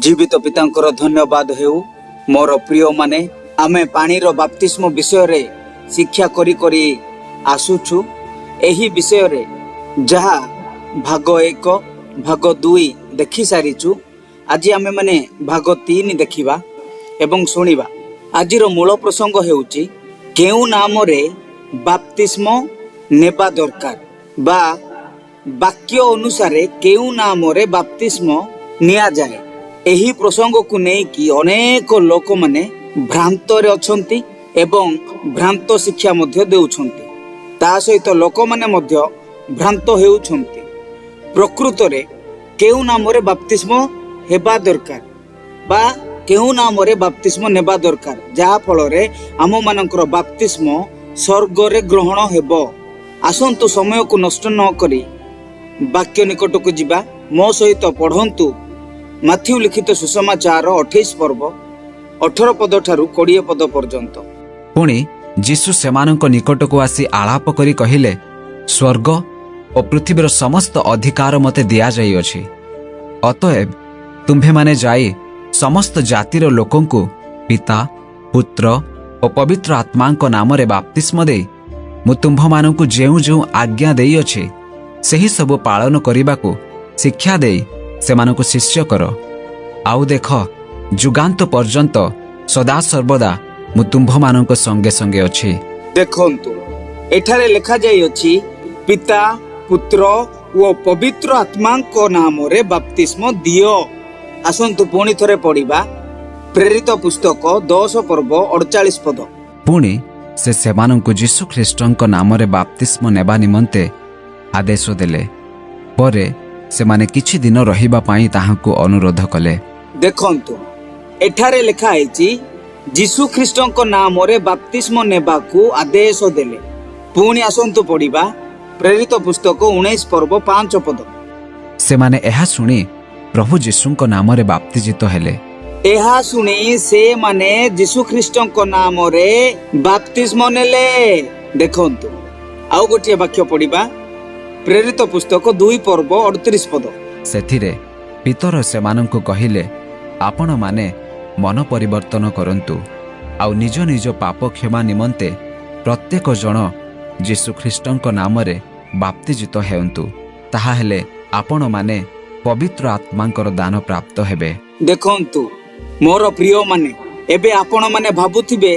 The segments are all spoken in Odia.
ଜୀବିତ ପିତାଙ୍କର ଧନ୍ୟବାଦ ହେଉ। ମୋର ପ୍ରିୟମାନେ, ଆମେ ପାଣିର ବାପ୍ତିସ୍ମ ବିଷୟରେ ଶିକ୍ଷା କରି କରି ଆସୁଛୁ। ଏହି ବିଷୟରେ ଯାହା ଭାଗ 1, ଭାଗ 2 ଦେଖି ସାରିଛୁ, ଆଜି ଆମେମାନେ ଭାଗ 3 ଦେଖିବା ଏବଂ ଶୁଣିବା। ଆଜିର ମୂଳ ପ୍ରସଙ୍ଗ ହେଉଛି, କେଉଁ ନାମରେ ବାପ୍ତିସ୍ମ ନେବା ଦରକାର ବା ବାକ୍ୟ ଅନୁସାରେ କେଉଁ ନାମରେ ବାପ୍ତିସ୍ମ ନିଆଯାଏ। ଏହି ପ୍ରସଙ୍ଗକୁ ନେଇକି ଅନେକ ଲୋକମାନେ ଭ୍ରାନ୍ତରେ ଅଛନ୍ତି ଏବଂ ଭ୍ରାନ୍ତ ଶିକ୍ଷା ମଧ୍ୟ ଦେଉଛନ୍ତି। ତା ସହିତ ଲୋକମାନେ ମଧ୍ୟ ଭ୍ରାନ୍ତ ହେଉଛନ୍ତି। ପ୍ରକୃତରେ କେଉଁ ନାମରେ ବାପ୍ତିସ୍ମ ହେବା ଦରକାର ବା କେଉଁ ନାମରେ ବାପ୍ତିସ୍ମ ନେବା ଦରକାର, ଯାହା ଫଳରେ ଆମମାନଙ୍କର ବାପ୍ତିସ୍ମ ସ୍ୱର୍ଗରେ ଗ୍ରହଣ ହେବ? ଆସନ୍ତୁ, ସମୟକୁ ନଷ୍ଟ ନ କରି ବାକ୍ୟ ନିକଟକୁ ଯିବା। ମୋ ସହିତ ପଢ଼ନ୍ତୁ ମାଥ୍ୟୁ ଲିଖିତ ସୁସମାଚାର 28 ପର୍ବ, 18 ପଦ ଠାରୁ 20 ପଦ ପର୍ଯ୍ୟନ୍ତ। ପୁଣି ଯୀଶୁ ସେମାନଙ୍କ ନିକଟକୁ ଆସି ଆଳାପ କରି କହିଲେ, ସ୍ୱର୍ଗ ଓ ପୃଥିବୀର ସମସ୍ତ ଅଧିକାର ମୋତେ ଦିଆଯାଇଅଛି। ଅତଏବ ତୁମ୍ଭେମାନେ ଯାଇ ସମସ୍ତ ଜାତିର ଲୋକଙ୍କୁ ପିତା, ପୁତ୍ର ଓ ପବିତ୍ର ଆତ୍ମାଙ୍କ ନାମରେ ବାପ୍ତିସ୍ମ ଦେଇ ମୁଁ ତୁମ୍ଭମାନଙ୍କୁ ଯେଉଁ ଯେଉଁ ଆଜ୍ଞା ଦେଇଅଛି, ସେହି ସବୁ ପାଳନ କରିବାକୁ ଶିକ୍ଷା ଦେଇ ସେମାନଙ୍କୁ ଶିଷ୍ୟ କର। ଆଉ ଦେଖ, ଯୁଗାନ୍ତ ପର୍ଯ୍ୟନ୍ତ ସଦାସର୍ବଦା ମୁଁ ତୁମ୍ଭମାନଙ୍କ ସଙ୍ଗେ ସଙ୍ଗେ ଅଛି। ଦେଖନ୍ତୁ, ଏଠାରେ ଲେଖାଯାଇଅଛି, ପିତା, ପୁତ୍ର ଓ ପବିତ୍ର ଆତ୍ମାଙ୍କ ନାମରେ ବାପ୍ତିସ୍ମ ଦିଅ। ଆସନ୍ତୁ ପୁଣି ଥରେ ପଢିବା ପ୍ରେରିତ ପୁସ୍ତକ 10 ପର୍ବ, 48 ପଦ। ପୁଣି ସେ ସେମାନଙ୍କୁ ଯୀଶୁଖ୍ରୀଷ୍ଟଙ୍କ ନାମରେ ବାପ୍ତିସ୍ମ ନେବା ନିମନ୍ତେ ଆଦେଶ ଦେଲେ। ପରେ ସେମାନେ କିଛି ଦିନ ରହିବା ପାଇଁ ତାହାଙ୍କୁ ଅନୁରୋଧ କଲେ। ଦେଖନ୍ତୁ, ଏଠାରେ ଲେଖା ହେଇଛି, ଯୀଶୁ ଖ୍ରୀଷ୍ଟଙ୍କ ନାମରେ ବାପ୍ତିସ୍ମ ନେବାକୁ ଆଦେଶ ଦେଲେ। ପୁଣି ଆସନ୍ତୁ ପଢିବା ପ୍ରେରିତ ପୁସ୍ତକ 19 ପର୍ବ, 5 ପଦ। ସେମାନେ ଏହା ଶୁଣି ପ୍ରଭୁ ଯୀଶୁଙ୍କ ନାମରେ ବାପ୍ତିଜିତ ହେଲେ। ଏହା ଶୁଣି ସେମାନେ ଯୀଶୁ ଖ୍ରୀଷ୍ଟଙ୍କ ନାମରେ ବାପ୍ତିସ୍ମ ନେଲେ। ଦେଖନ୍ତୁ, ଆଉ ଗୋଟିଏ ବାକ୍ୟ ପଢିବା, ପ୍ରେରିତ ପୁସ୍ତକ 2 ପର୍ବ, 38 ପଦ। ସେଥିରେ ପିତର ସେମାନଙ୍କୁ କହିଲେ, ଆପଣମାନେ ମନ ପରିବର୍ତ୍ତନ କରନ୍ତୁ ଆଉ ନିଜ ନିଜ ପାପ କ୍ଷମା ନିମନ୍ତେ ପ୍ରତ୍ୟେକ ଜଣ ଯୀଶୁଖ୍ରୀଷ୍ଟଙ୍କ ନାମରେ ବାପ୍ତିଜିତ ହେଉନ୍ତୁ। ତାହାହେଲେ ଆପଣମାନେ ପବିତ୍ର ଆତ୍ମାଙ୍କର ଦାନ ପ୍ରାପ୍ତ ହେବେ। ଦେଖନ୍ତୁ ମୋର ପ୍ରିୟମାନେ, ଏବେ ଆପଣମାନେ ଭାବୁଥିବେ,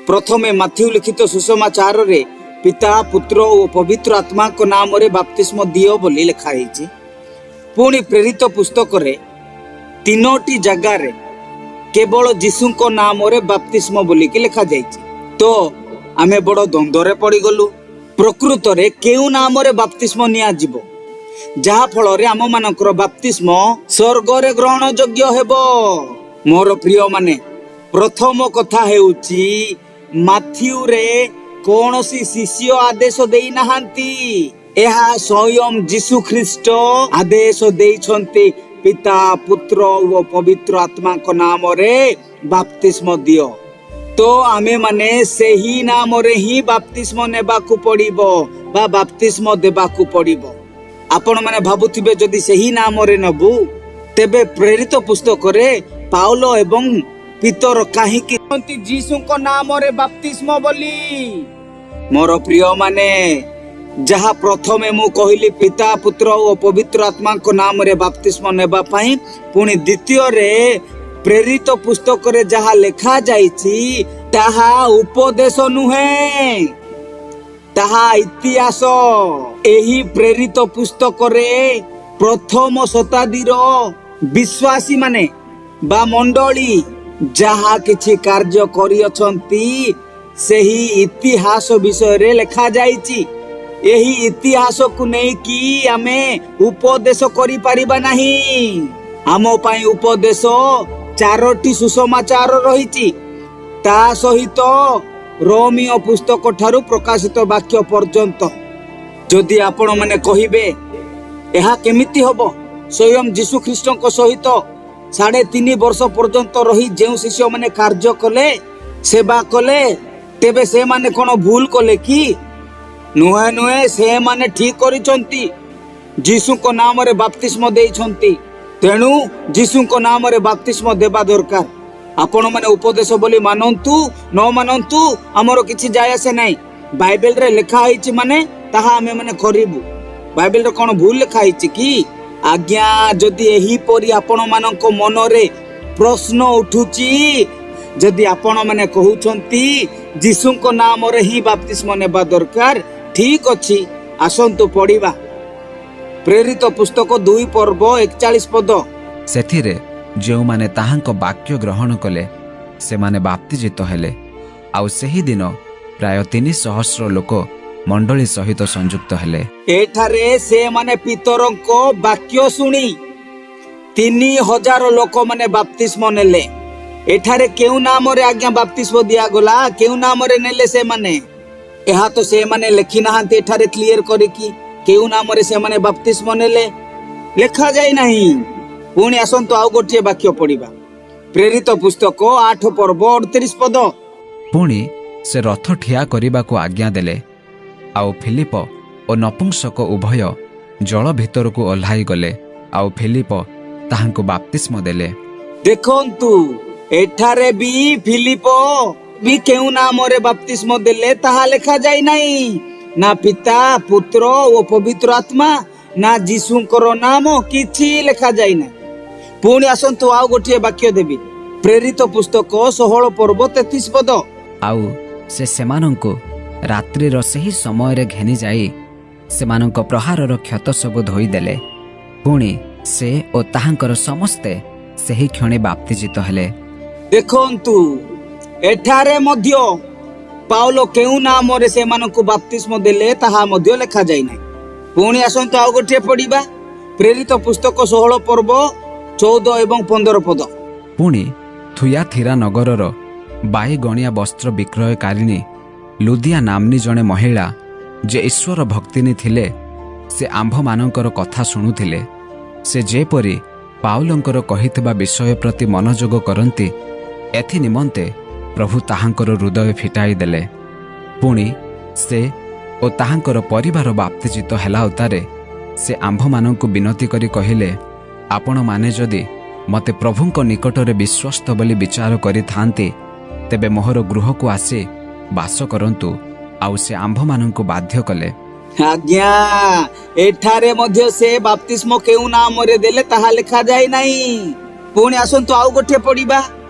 ପ୍ରଥମେ ମାଥ୍ୟୁ ଲିଖିତ ସୁସମାଚାରରେ ପିତା, ପୁତ୍ର ଓ ପବିତ୍ର ଆତ୍ମାଙ୍କ ନାମରେ ବାପ୍ତିସ୍ମ ଦିଅ ବୋଲି ଲେଖା ହେଇଛି। ପୁଣି ପ୍ରେରିତ ପୁସ୍ତକରେ ତିନୋଟି ଜାଗାରେ କେବଳ ଯୀଶୁଙ୍କ ନାମରେ ବାପ୍ତିସ୍ମ ବୋଲିକି ଲେଖାଯାଇଛି। ତ ଆମେ ବଡ଼ ଦ୍ୱନ୍ଦ୍ୱରେ ପଡ଼ିଗଲୁ। ପ୍ରକୃତରେ କେଉଁ ନାମରେ ବାପ୍ତିସ୍ମ ନିଆଯିବ, ଯାହା ଫଳରେ ଆମମାନଙ୍କର ବାପ୍ତିସ୍ମ ସ୍ୱର୍ଗରେ ଗ୍ରହଣ ଯୋଗ୍ୟ ହେବ? ମୋର ପ୍ରିୟମାନେ, ପ୍ରଥମ କଥା ହେଉଛି, ମାଥ୍ୟୁରେ କୌଣସି ଶିଷ୍ୟ ଆଦେଶ ଦେଇନାହାନ୍ତି। ଏହା ସ୍ୱୟଂ ଯୀଶୁ ଖ୍ରୀଷ୍ଟ ଆଦେଶ ଦେଇଛନ୍ତି, ପିତା, ପୁତ୍ର ଓ ପବିତ୍ର ଆତ୍ମାଙ୍କ ନାମରେ ବାପ୍ତିସ୍ମ ଦିଅ। ତ ଆମେମାନେ ସେହି ନାମରେ ହିଁ ବାପ୍ତିସ୍ମ ନେବାକୁ ପଡ଼ିବ ବା ବାପ୍ତିସ୍ମ ଦେବାକୁ ପଡ଼ିବ। ଆପଣମାନେ ଭାବୁଥିବେ, ଯଦି ସେହି ନାମରେ ନବୁ, ତେବେ ପ୍ରେରିତ ପୁସ୍ତକରେ ପାଉଲ ଏବଂ ପିତର କାହିଁକି କହନ୍ତି ଯୀଶୁଙ୍କ ନାମରେ ବାପ୍ତିସ୍ମ ବୋଲି? ମୋର ପ୍ରିୟମାନେ, ଯାହା ପ୍ରଥମେ ମୁଁ କହିଲି, ପିତା, ପୁତ୍ର ଓ ପବିତ୍ର ଆତ୍ମାଙ୍କ ନାମରେ ବାପ୍ତିସ୍ମ ନେବା ପାଇଁ, ପୁଣି ଦ୍ୱିତୀୟରେ ପ୍ରେରିତ ପୁସ୍ତକରେ ଯାହା ଲେଖା ଯାଇଛି, ତାହା ଉପଦେଶ ନୁହେଁ, ତାହା ଇତିହାସ। ଏହି ପ୍ରେରିତ ପୁସ୍ତକରେ ପ୍ରଥମ ଶତାବ୍ଦୀର ବିଶ୍ୱାସୀ ମାନେ ବା ମଣ୍ଡଳୀ ଯାହା କିଛି କାର୍ଯ୍ୟ କରିଅଛନ୍ତି, ସେହି ଇତିହାସ ବିଷୟରେ ଲେଖାଯାଇଛି। ଏହି ଇତିହାସକୁ ନେଇକି ଆମେ ଉପଦେଶ କରିପାରିବା ନାହିଁ। ଆମ ପାଇଁ ଉପଦେଶ ଚାରୋଟି ସୁସମାଚାର ରହିଛି, ତା ସହିତ ରୋମୀୟ ପୁସ୍ତକ ଠାରୁ ପ୍ରକାଶିତ ବାକ୍ୟ ପର୍ଯ୍ୟନ୍ତ। ଯଦି ଆପଣମାନେ କହିବେ, ଏହା କେମିତି ହବ? ସ୍ୱୟଂ ଯୀଶୁ ଖ୍ରୀଷ୍ଟଙ୍କ ସହିତ 3.5 ବର୍ଷ ପର୍ଯ୍ୟନ୍ତ ରହି ଯେଉଁ ଶିଷ୍ୟମାନେ କାର୍ଯ୍ୟ କଲେ, ସେବା କଲେ, ତେବେ ସେମାନେ କଣ ଭୁଲ କଲେ କି? ନୁହେଁ, ନୁହେଁ, ସେମାନେ ଠିକ କରିଛନ୍ତି। ଯୀଶୁଙ୍କ ନାମରେ ବାପ୍ତିସ୍ମ ଦେଇଛନ୍ତି। ତେଣୁ ଯୀଶୁଙ୍କ ନାମରେ ବାପ୍ତିସ୍ମ ଦେବା ଦରକାର। ଆପଣମାନେ ଉପଦେଶ ବୋଲି ମାନନ୍ତୁ ନ ମାନନ୍ତୁ, ଆମର କିଛି ଯାଏ ଆସେ ନାହିଁ। ବାଇବେଲରେ ଲେଖା ହେଇଛି ମାନେ ତାହା ଆମେ ମାନେ କରିବୁ। ବାଇବେଲରେ କଣ ଭୁଲ ଲେଖା ହେଇଛି କି ଆଜ୍ଞା? ଯଦି ଏହିପରି ଆପଣମାନଙ୍କ ମନରେ ପ୍ରଶ୍ନ ଉଠୁଛି, ଯଦି ଆପଣମାନେ କହୁଛନ୍ତି ଯୀଶୁଙ୍କ ନାମରେ ହିଁ ବାପ୍ତିସ୍ମ ନେବା ଦରକାର, ଠିକ ଅଛି, ଆସନ୍ତୁ ପଢିବା ପ୍ରେରିତ ପୁସ୍ତକ 2 ପର୍ବ 41 ପଦ। ସେଥିରେ ଯେଉଁମାନେ ତାହାଙ୍କ ବାକ୍ୟ ଗ୍ରହଣ କଲେ, ସେମାନେ ବାପ୍ତିଜିତ ହେଲେ। ଆଉ ସେହି ଦିନ ପ୍ରାୟ 3 ସହସ୍ର ଲୋକ ମଣ୍ଡଳୀ ସହିତ ସଂଯୁକ୍ତ ହେଲେ। ଏଠାରେ ସେମାନେ ପିତରଙ୍କ ବାକ୍ୟ ଶୁଣି 3000 ଲୋକମାନେ ବାପ୍ତିସ୍ମ ନେଲେ। ଏଠାରେ କେଉଁ ନାମରେ ଆଜ୍ଞା ବାପ୍ତିସ୍ମ ଦିଆଗଲା? କେଉଁ ନାମରେ ନେଲେ ସେମାନେ? ଏହା ତ ସେମାନେ ଲେଖି ନାହାନ୍ତି ଏଠାରେ କ୍ଲିୟର କରିକି। କେଉଁ ନାମରେ ସେମାନେ ବାପ୍ତିସ୍ମ ନେଲେ ଲେଖାଯାଇ ନାହିଁ। ପୁଣି ଆସନ୍ତୁ ଆଉ ଗୋଟିଏ ବାକ୍ୟ ପଢିବା, ପ୍ରେରିତ ପୁସ୍ତକ 8 ପର୍ବ 38 ପଦ। ପୁଣି ସେ ରଥ ଠିଆ କରିବାକୁ ଆଜ୍ଞା ଦେଲେ। ଆଉ ଫିଲିପ ଓ ନପୁଂସକ ଉଭୟ ଜଳ ଭିତରକୁ ଓହ୍ଲାଇ ଗଲେ, ଆଉ ଫିଲିପ ତାହାଙ୍କୁ ବାପ୍ତିସ୍ମ ଦେଲେ। ଦେଖନ୍ତୁ, ଏଠାରେ ବି ଫିଲିପ ବି କେଉଁ ନାମରେ ବାପ୍ତିସ୍ମ ଦେଲେ ତାହା ଲେଖାଯାଇ ନାହିଁ। ନା ପିତା, ପୁତ୍ର ଓ ପବିତ୍ର ଆତ୍ମା, ନା ଯୀଶୁଙ୍କର ନାମ, କିଛି ଲେଖାଯାଇ ନାହିଁ। ପୁଣି ଆସନ୍ତୁ ଆଉ ଗୋଟିଏ ବାକ୍ୟ ଦେବି, ପ୍ରେରିତ ପୁସ୍ତକ 16 ପର୍ବ 33 ପଦ। ଆଉ ସେ ସେମାନଙ୍କୁ ରାତ୍ରିର ସେହି ସମୟରେ ଘେନି ଯାଇ ସେମାନଙ୍କ ପ୍ରହାରର କ୍ଷତ ସବୁ ଧୋଇଦେଲେ। ପୁଣି ସେ ଓ ତାହାଙ୍କର ସମସ୍ତେ ସେହି କ୍ଷଣି ବାପ୍ତିଜିତ ହେଲେ। ଦେଖନ୍ତୁ, ଏଠାରେ ମଧ୍ୟ ପାଉଲ କେଉଁ ନାମରେ ସେମାନଙ୍କୁ ବାପ୍ତିସ୍ମ ଦେଲେ ତାହା ମଧ୍ୟ ଲେଖାଯାଇ ନାହିଁ। ପୁଣି ଆସନ୍ତୁ ଆଉ ଗୋଟିଏ ପଢିବା, ପ୍ରେରିତ ପୁସ୍ତକ 16 ପର୍ବ 14 ଏବଂ 15 ପଦ। ପୁଣି ଥୁୟାଥିରା ନଗରର ବାଇଗଣିଆ ବସ୍ତ୍ର ବିକ୍ରୟକାରିଣୀ ଲୁଦିଆ ନାମ୍ନୀ ଜଣେ ମହିଳା, ଯେ ଈଶ୍ୱର ଭକ୍ତିନୀ ଥିଲେ, ସେ ଆମ୍ଭମାନଙ୍କର କଥା ଶୁଣୁଥିଲେ। ସେ ଯେପରି ପାଉଲଙ୍କର କହିଥିବା ବିଷୟ ପ୍ରତି ମନୋଯୋଗ କରନ୍ତି, ଏଥି ନିମନ୍ତେ ପ୍ରଭୁ ତାହାଙ୍କର ହୃଦୟ ଫିଟାଇ ଦେଲେ। ପୁଣି ସେ ଓ ତାହାଙ୍କର ପରିବାର ବାପ୍ତିଜିତ ହେଲା ଉତ୍ତାରେ ସେ ଆମ୍ଭମାନଙ୍କୁ ବିନତି କରି କହିଲେ, "ଆପଣମାନେ ଯଦି ମୋତେ ପ୍ରଭୁଙ୍କ ନିକଟରେ ବିଶ୍ୱସ୍ତ ବୋଲି ବିଚାର କରିଥାନ୍ତି, ତେବେ ମୋହର ଗୃହକୁ ଆସି ବାସ କରନ୍ତୁ।" ଆଉ ସେ ଆମ୍ଭମାନଙ୍କୁ ବାଧ୍ୟ କଲେ। ଆଜ୍ଞା, ଏଠାରେ ମଧ୍ୟ ସେ ବାପ୍ତିସ୍ମ କେଉଁ ନାମରେ ଦେଲେ ତାହା ଲେଖାଯାଇ ନାହିଁ। ପୁଣି ଆସନ୍ତୁ ଆଉ ଗୋଟିଏ ପଢିବା,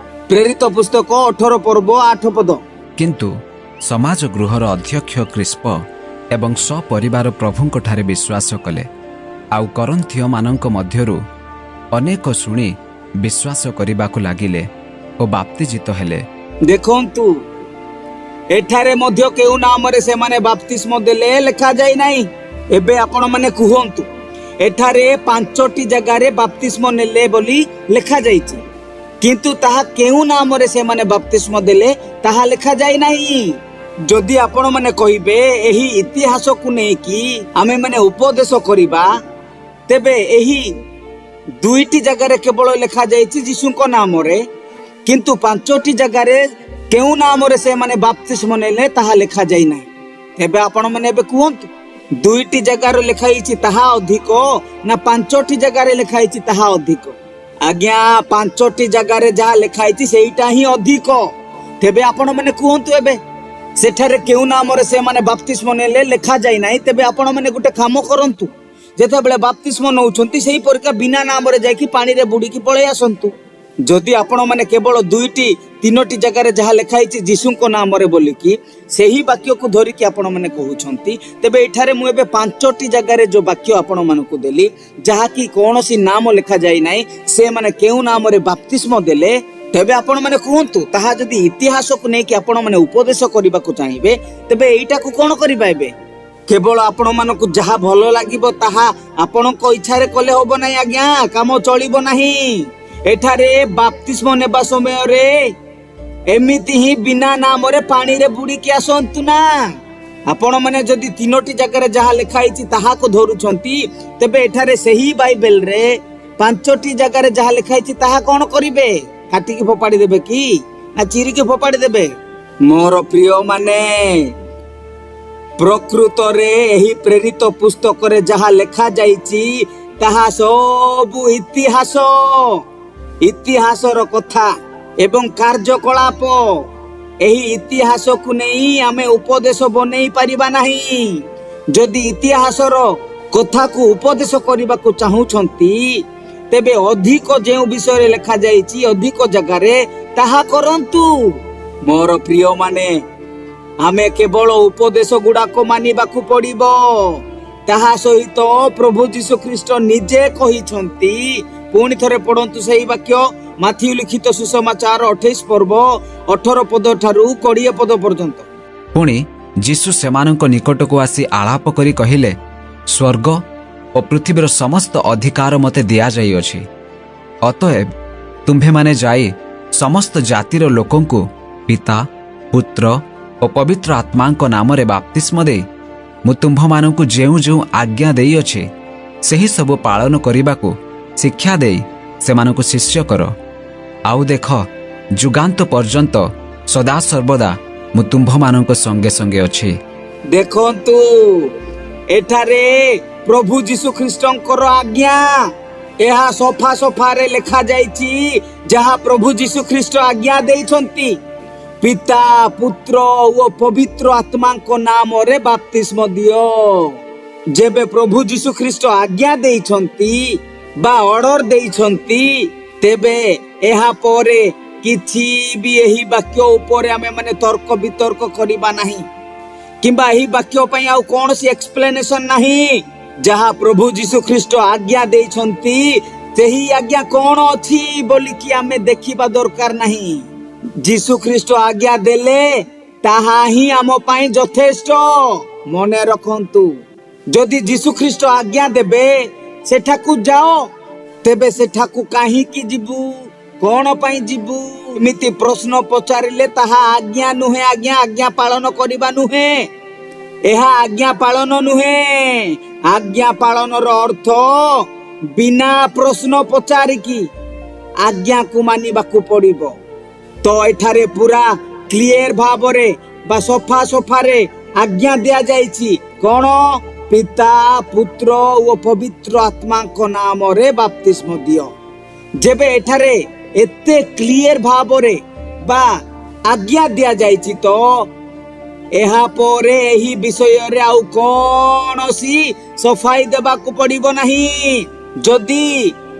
ପ୍ରେରିତ ପୁସ୍ତକ 18 ପର୍ବ 8 ପଦ। କିନ୍ତୁ ସମାଜ ଗୃହର ଅଧ୍ୟକ୍ଷ କ୍ରିସ୍ପ ଏବଂ ସପରିବାର ପ୍ରଭୁଙ୍କଠାରେ ବିଶ୍ୱାସ କଲେ। ଆଉ କରିନ୍ଥୀୟମାନଙ୍କ ମଧ୍ୟରୁ ଅନେକ ଶୁଣି ବିଶ୍ୱାସ କରିବାକୁ ଲାଗିଲେ ଓ ବାପ୍ତିଜିତ ହେଲେ। ଦେଖନ୍ତୁ, ଏଠାରେ ମଧ୍ୟ କେଉଁ ନାମରେ ସେମାନେ ବାପ୍ତିସ୍ମ ଦେଲେ ଲେଖାଯାଇ ନାହିଁ। ଏବେ ଆପଣମାନେ କୁହନ୍ତୁ, ଏଠାରେ ପାଞ୍ଚଟି ଜାଗାରେ ବାପ୍ତିସ୍ମ ନେଲେ ବୋଲି ଲେଖାଯାଇଛି, କିନ୍ତୁ ତାହା କେଉଁ ନାମରେ ସେମାନେ ବାପ୍ତିସ୍ମ ଦେଲେ ତାହା ଲେଖାଯାଇ ନାହିଁ। ଯଦି ଆପଣମାନେ କହିବେ ଏହି ଇତିହାସକୁ ନେଇକି ଆମେମାନେ ଉପଦେଶ କରିବା, ତେବେ ଏହି ଦୁଇଟି ଜାଗାରେ କେବଳ ଲେଖାଯାଇଛି ଯୀଶୁଙ୍କ ନାମରେ, କିନ୍ତୁ ପାଞ୍ଚଟି ଜାଗାରେ କେଉଁ ନାମରେ ସେମାନେ ବାପ୍ତିସ୍ମ ନେଲେ ତାହା ଲେଖାଯାଇ ନାହିଁ। ତେବେ ଆପଣମାନେ ଏବେ କୁହନ୍ତୁ, ଦୁଇଟି ଜାଗାରେ ଲେଖା ହେଇଛି ତାହା ଅଧିକ ନା ପାଞ୍ଚଟି ଜାଗାରେ ଲେଖା ହେଇଛି ତାହା ଅଧିକ? ଆଜ୍ଞା, ପାଞ୍ଚଟି ଜାଗାରେ ଯାହା ଲେଖା ହେଇଛି ସେଇଟା ହିଁ ଅଧିକ। ତେବେ ଆପଣମାନେ କୁହନ୍ତୁ, ଏବେ ସେଠାରେ କେଉଁ ନାମରେ ସେମାନେ ବାପ୍ତିସ୍ମ ନେଲେ ଲେଖାଯାଇ ନାହିଁ। ତେବେ ଆପଣମାନେ ଗୋଟେ କାମ କରନ୍ତୁ, ଯେତେବେଳେ ବାପ୍ତିସ୍ମ ନଉଛନ୍ତି ସେଇ ପରିକା ବିନା ନାମରେ ଯାଇକି ପାଣିରେ ବୁଡ଼ିକି ପଳେଇ ଆସନ୍ତୁ। ଯଦି ଆପଣମାନେ କେବଳ ଦୁଇଟି ତିନୋଟି ଜାଗାରେ ଯାହା ଲେଖା ହେଇଛି ଯୀଶୁଙ୍କ ନାମରେ ବୋଲିକି ସେହି ବାକ୍ୟକୁ ଧରିକି ଆପଣମାନେ କହୁଛନ୍ତି, ତେବେ ଏଠାରେ ମୁଁ ଏବେ ପାଞ୍ଚଟି ଜାଗାରେ ଯୋଉ ବାକ୍ୟ ଆପଣମାନଙ୍କୁ ଦେଲି, ଯାହାକି କୌଣସି ନାମ ଲେଖାଯାଇ ନାହିଁ, ସେମାନେ କେଉଁ ନାମରେ ବାପ୍ତିସ୍ମ ଦେଲେ, ତେବେ ଆପଣମାନେ କୁହନ୍ତୁ, ତାହା ଯଦି ଇତିହାସକୁ ନେଇକି ଆପଣମାନେ ଉପଦେଶ କରିବାକୁ ଚାହିଁବେ, ତେବେ ଏଇଟାକୁ କଣ କରିବା ଏବେ? କେବଳ ଆପଣମାନଙ୍କୁ ଯାହା ଭଲ ଲାଗିବ ତାହା ଆପଣଙ୍କ ଇଚ୍ଛାରେ କଲେ ହବ ନାହିଁ ଆଜ୍ଞା, କାମ ଚଳିବ ନାହିଁ। ଏଠାରେ ବାପ୍ତିସ୍ମ ନେବା ସମୟରେ ଏମିତି ହିଁ ବିନା ନାମରେ ପାଣିରେ ବୁଡ଼ିକି ଆସନ୍ତୁ ନା। ଆପଣମାନେ ଯଦି ତିନୋଟି ଜାଗାରେ ଯାହା ଲେଖା ହେଇଛି ତାହାକୁ ଧରୁଛନ୍ତି, ତେବେ ଏଠାରେ ସେହି ବାଇବେଲରେ ପାଞ୍ଚଟି ଜାଗାରେ ଯାହା ଲେଖା ହେଇଛି ତାହା କଣ କରିବେ? କାଟିକି ଫୋପାଡ଼ି ଦେବେ କି ନା ଚିରିକି ଫୋପାଡ଼ି ଦେବେ? ମୋର ପ୍ରିୟ ମାନେ, ପ୍ରକୃତରେ ଏହି ପ୍ରେରିତ ପୁସ୍ତକରେ ଯାହା ଲେଖା ଯାଇଛି ତାହା ସବୁ ଇତିହାସ, ଇତିହାସର କଥା ଏବଂ କାର୍ଯ୍ୟକଳାପ। ଏହି ଇତିହାସକୁ ନେଇ ଆମେ ଉପଦେଶ ବନେଇ ପାରିବା ନାହିଁ। ଯଦି ଇତିହାସର କଥାକୁ ଉପଦେଶ କରିବାକୁ ଚାହୁଁଛନ୍ତି, ତେବେ ଅଧିକ ଯେଉଁ ବିଷୟରେ ଲେଖାଯାଇଛି ଅଧିକ ଜାଗାରେ, ତାହା କରନ୍ତୁ। ମୋର ପ୍ରିୟମାନେ, ଆମେ କେବଳ ଉପଦେଶ ଗୁଡାକ ମାନିବାକୁ ପଡିବ। ତାହା ସହିତ ପ୍ରଭୁ ଯୀଶୁ ଖ୍ରୀଷ୍ଟ ନିଜେ କହିଛନ୍ତି। ପୁଣି ଥରେ ପଢନ୍ତୁ ସେହି ବାକ୍ୟ, ମାଥିଉ ଲିଖିତ ସୁସମାଚାର 28 ପର୍ବ, 18 ପଦ ଠାରୁ 20 ପଦ ପର୍ଯ୍ୟନ୍ତ। ପୁଣି ଯୀଶୁ ସେମାନଙ୍କ ନିକଟକୁ ଆସି ଆଳାପ କରି କହିଲେ, ସ୍ୱର୍ଗ ଓ ପୃଥିବୀର ସମସ୍ତ ଅଧିକାର ମୋତେ ଦିଆଯାଇଅଛି। ଅତଏବ ତୁମ୍ଭେମାନେ ଯାଇ ସମସ୍ତ ଜାତିର ଲୋକଙ୍କୁ ପିତା, ପୁତ୍ର ଓ ପବିତ୍ର ଆତ୍ମାଙ୍କ ନାମରେ ବାପ୍ତିସ୍ମ ଦେଇ ମୁଁ ତୁମ୍ଭମାନଙ୍କୁ ଯେଉଁ ଯେଉଁ ଆଜ୍ଞା ଦେଇଅଛି, ସେହି ସବୁ ପାଳନ କରିବାକୁ ଶିକ୍ଷା ଦେଇ ସେମାନଙ୍କୁ ଶିଷ୍ୟ କର। ଆଉ ଦେଖ, ଯୁଗାନ୍ତ ପର୍ଯ୍ୟନ୍ତ ସଦାସର୍ବଦା ମୁଁ ତୁମ୍ଭମାନଙ୍କ ସଙ୍ଗେ ସଙ୍ଗେ ଅଛି। ଦେଖନ୍ତୁ, ଏଠାରେ ପ୍ରଭୁ ଯୀଶୁ ଖ୍ରୀଷ୍ଟଙ୍କର ଆଜ୍ଞା, ଏହା ସଫା ସଫାରେ ଲେଖାଯାଇଛି, ଯାହା ପ୍ରଭୁ ଯୀଶୁ ଖ୍ରୀଷ୍ଟ ଆଜ୍ଞା ଦେଇଛନ୍ତି, ପିତା, ପୁତ୍ର ଓ ପବିତ୍ର ଆତ୍ମାଙ୍କ ନାମରେ ବାପ୍ତିସ୍ମ ଦିଅ। ଯେବେ ପ୍ରଭୁ ଯୀଶୁ ଖ୍ରୀଷ୍ଟ ଆଜ୍ଞା ଦେଇଛନ୍ତି ବା ଅର୍ଡର ଦେଇଛନ୍ତି, ତେବେ ଏହା ପରେ କିଛି ବି ଏହି ବାକ୍ୟ ଉପରେ ଆମେ ମାନେ ତର୍କ ବିତର୍କ କରିବା ନାହିଁ କିମ୍ବା ଏହି ବାକ୍ୟ ପାଇଁ ଆଉ କୌଣସି ଏକ୍ସପ୍ଲେନେସନ ନାହିଁ। ଯାହା ପ୍ରଭୁ ଯୀଶୁ ଖ୍ରୀଷ୍ଟ ଆଜ୍ଞା ଦେଇଛନ୍ତି, ସେହି ଆଜ୍ଞା କଣ ଅଛି ବୋଲିକି ଆମେ ଦେଖିବା ଦରକାର ନାହିଁ। ଯୀଶୁ ଖ୍ରୀଷ୍ଟ ଆଜ୍ଞା ଦେଲେ ତାହା ହିଁ ଆମ ପାଇଁ ଯଥେଷ୍ଟ। ମନେ ରଖନ୍ତୁ, ଯଦି ଯୀଶୁ ଖ୍ରୀଷ୍ଟ ଆଜ୍ଞା ଦେବେ ସେଠାକୁ ଯାଅ, ତେବେ ସେଠାକୁ କାହିଁକି ଯିବୁ, କଣ ପାଇଁ ଯିବୁ, ଏମିତି ପ୍ରଶ୍ନ ପଚାରିଲେ ତାହା ଆଜ୍ଞା ନୁହେଁ ଆଜ୍ଞା। ଆଜ୍ଞା ପାଳନ କରିବା ନୁହେଁ ଏହା, ଆଜ୍ଞା ପାଳନ ନୁହେଁ। ଆଜ୍ଞା ପାଳନର ଅର୍ଥ ବିନା ପ୍ରଶ୍ନ ପଚାରିକି ଆଜ୍ଞାକୁ ମାନିବାକୁ ପଡିବ। ତ ଏଠାରେ ପୁରା କ୍ଲିୟର ଭାବରେ ବା ସଫା ସଫାରେ ଆଜ୍ଞା ଦିଆଯାଇଛି। କଣ? ପିତା, ପୁତ୍ର ଓ ପବିତ୍ର ଆତ୍ମାଙ୍କ ନାମରେ ବାପ୍ତିସ୍ମ ଦିଅ। ଯେବେ ଏଠାରେ ଏତେ କ୍ଲିୟର ଭାବରେ ବା ଆଜ୍ଞା ଦିଆଯାଇଛି, ତ ଏହା ପରେ ଏହି ବିଷୟରେ ଆଉ କୌଣସି ସଫାଇ ଦେବାକୁ ପଡିବ ନାହିଁ। ଯଦି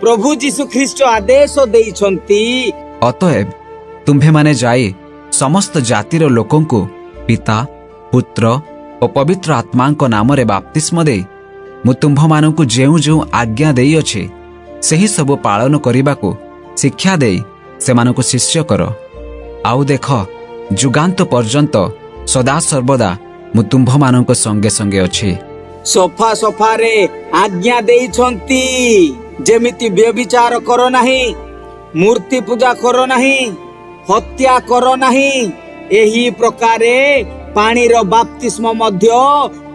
ପ୍ରଭୁ ଯୀଶୁ ଖ୍ରୀଷ୍ଟ ଆଦେଶ ଦେଇଛନ୍ତି, ଅତଏବ ତୁମ୍ଭେମାନେ ଯାଇ ସମସ୍ତ ଜାତିର ଲୋକଙ୍କୁ ପିତା, ପୁତ୍ର ଓ ପବିତ୍ର ଆତ୍ମାଙ୍କ ନାମରେ ବାପ୍ତିସ୍ମ ଦେଇ ମୁଁ ତୁମ୍ଭମାନଙ୍କୁ ଯେଉଁ ଯେଉଁ ଆଜ୍ଞା ଦେଇଅଛି, ସେହି ସବୁ ପାଳନ କରିବାକୁ ଶିକ୍ଷା ଦେଇ ସେମାନଙ୍କୁ ଶିଷ୍ୟ କର। ଆଉ ଦେଖ, ଯୁଗାନ୍ତ ପର୍ଯ୍ୟନ୍ତ ସଦାସର୍ବଦା ମୁଁ ତୁମ୍ଭମାନଙ୍କ ସଙ୍ଗେ ସଙ୍ଗେ ଅଛି। ସଫା ସଫାରେ ଆଜ୍ଞା ଦେଇଛନ୍ତି, ଯେମିତି ବ୍ୟଭିଚାର କର ନାହିଁ, ମୂର୍ତ୍ତି ପୂଜା କର ନାହିଁ, ହତ୍ୟା କର ନାହିଁ, ଏହି ପ୍ରକାରେ ପାଣିର ବାପ୍ତିସ୍ମ ମଧ୍ୟ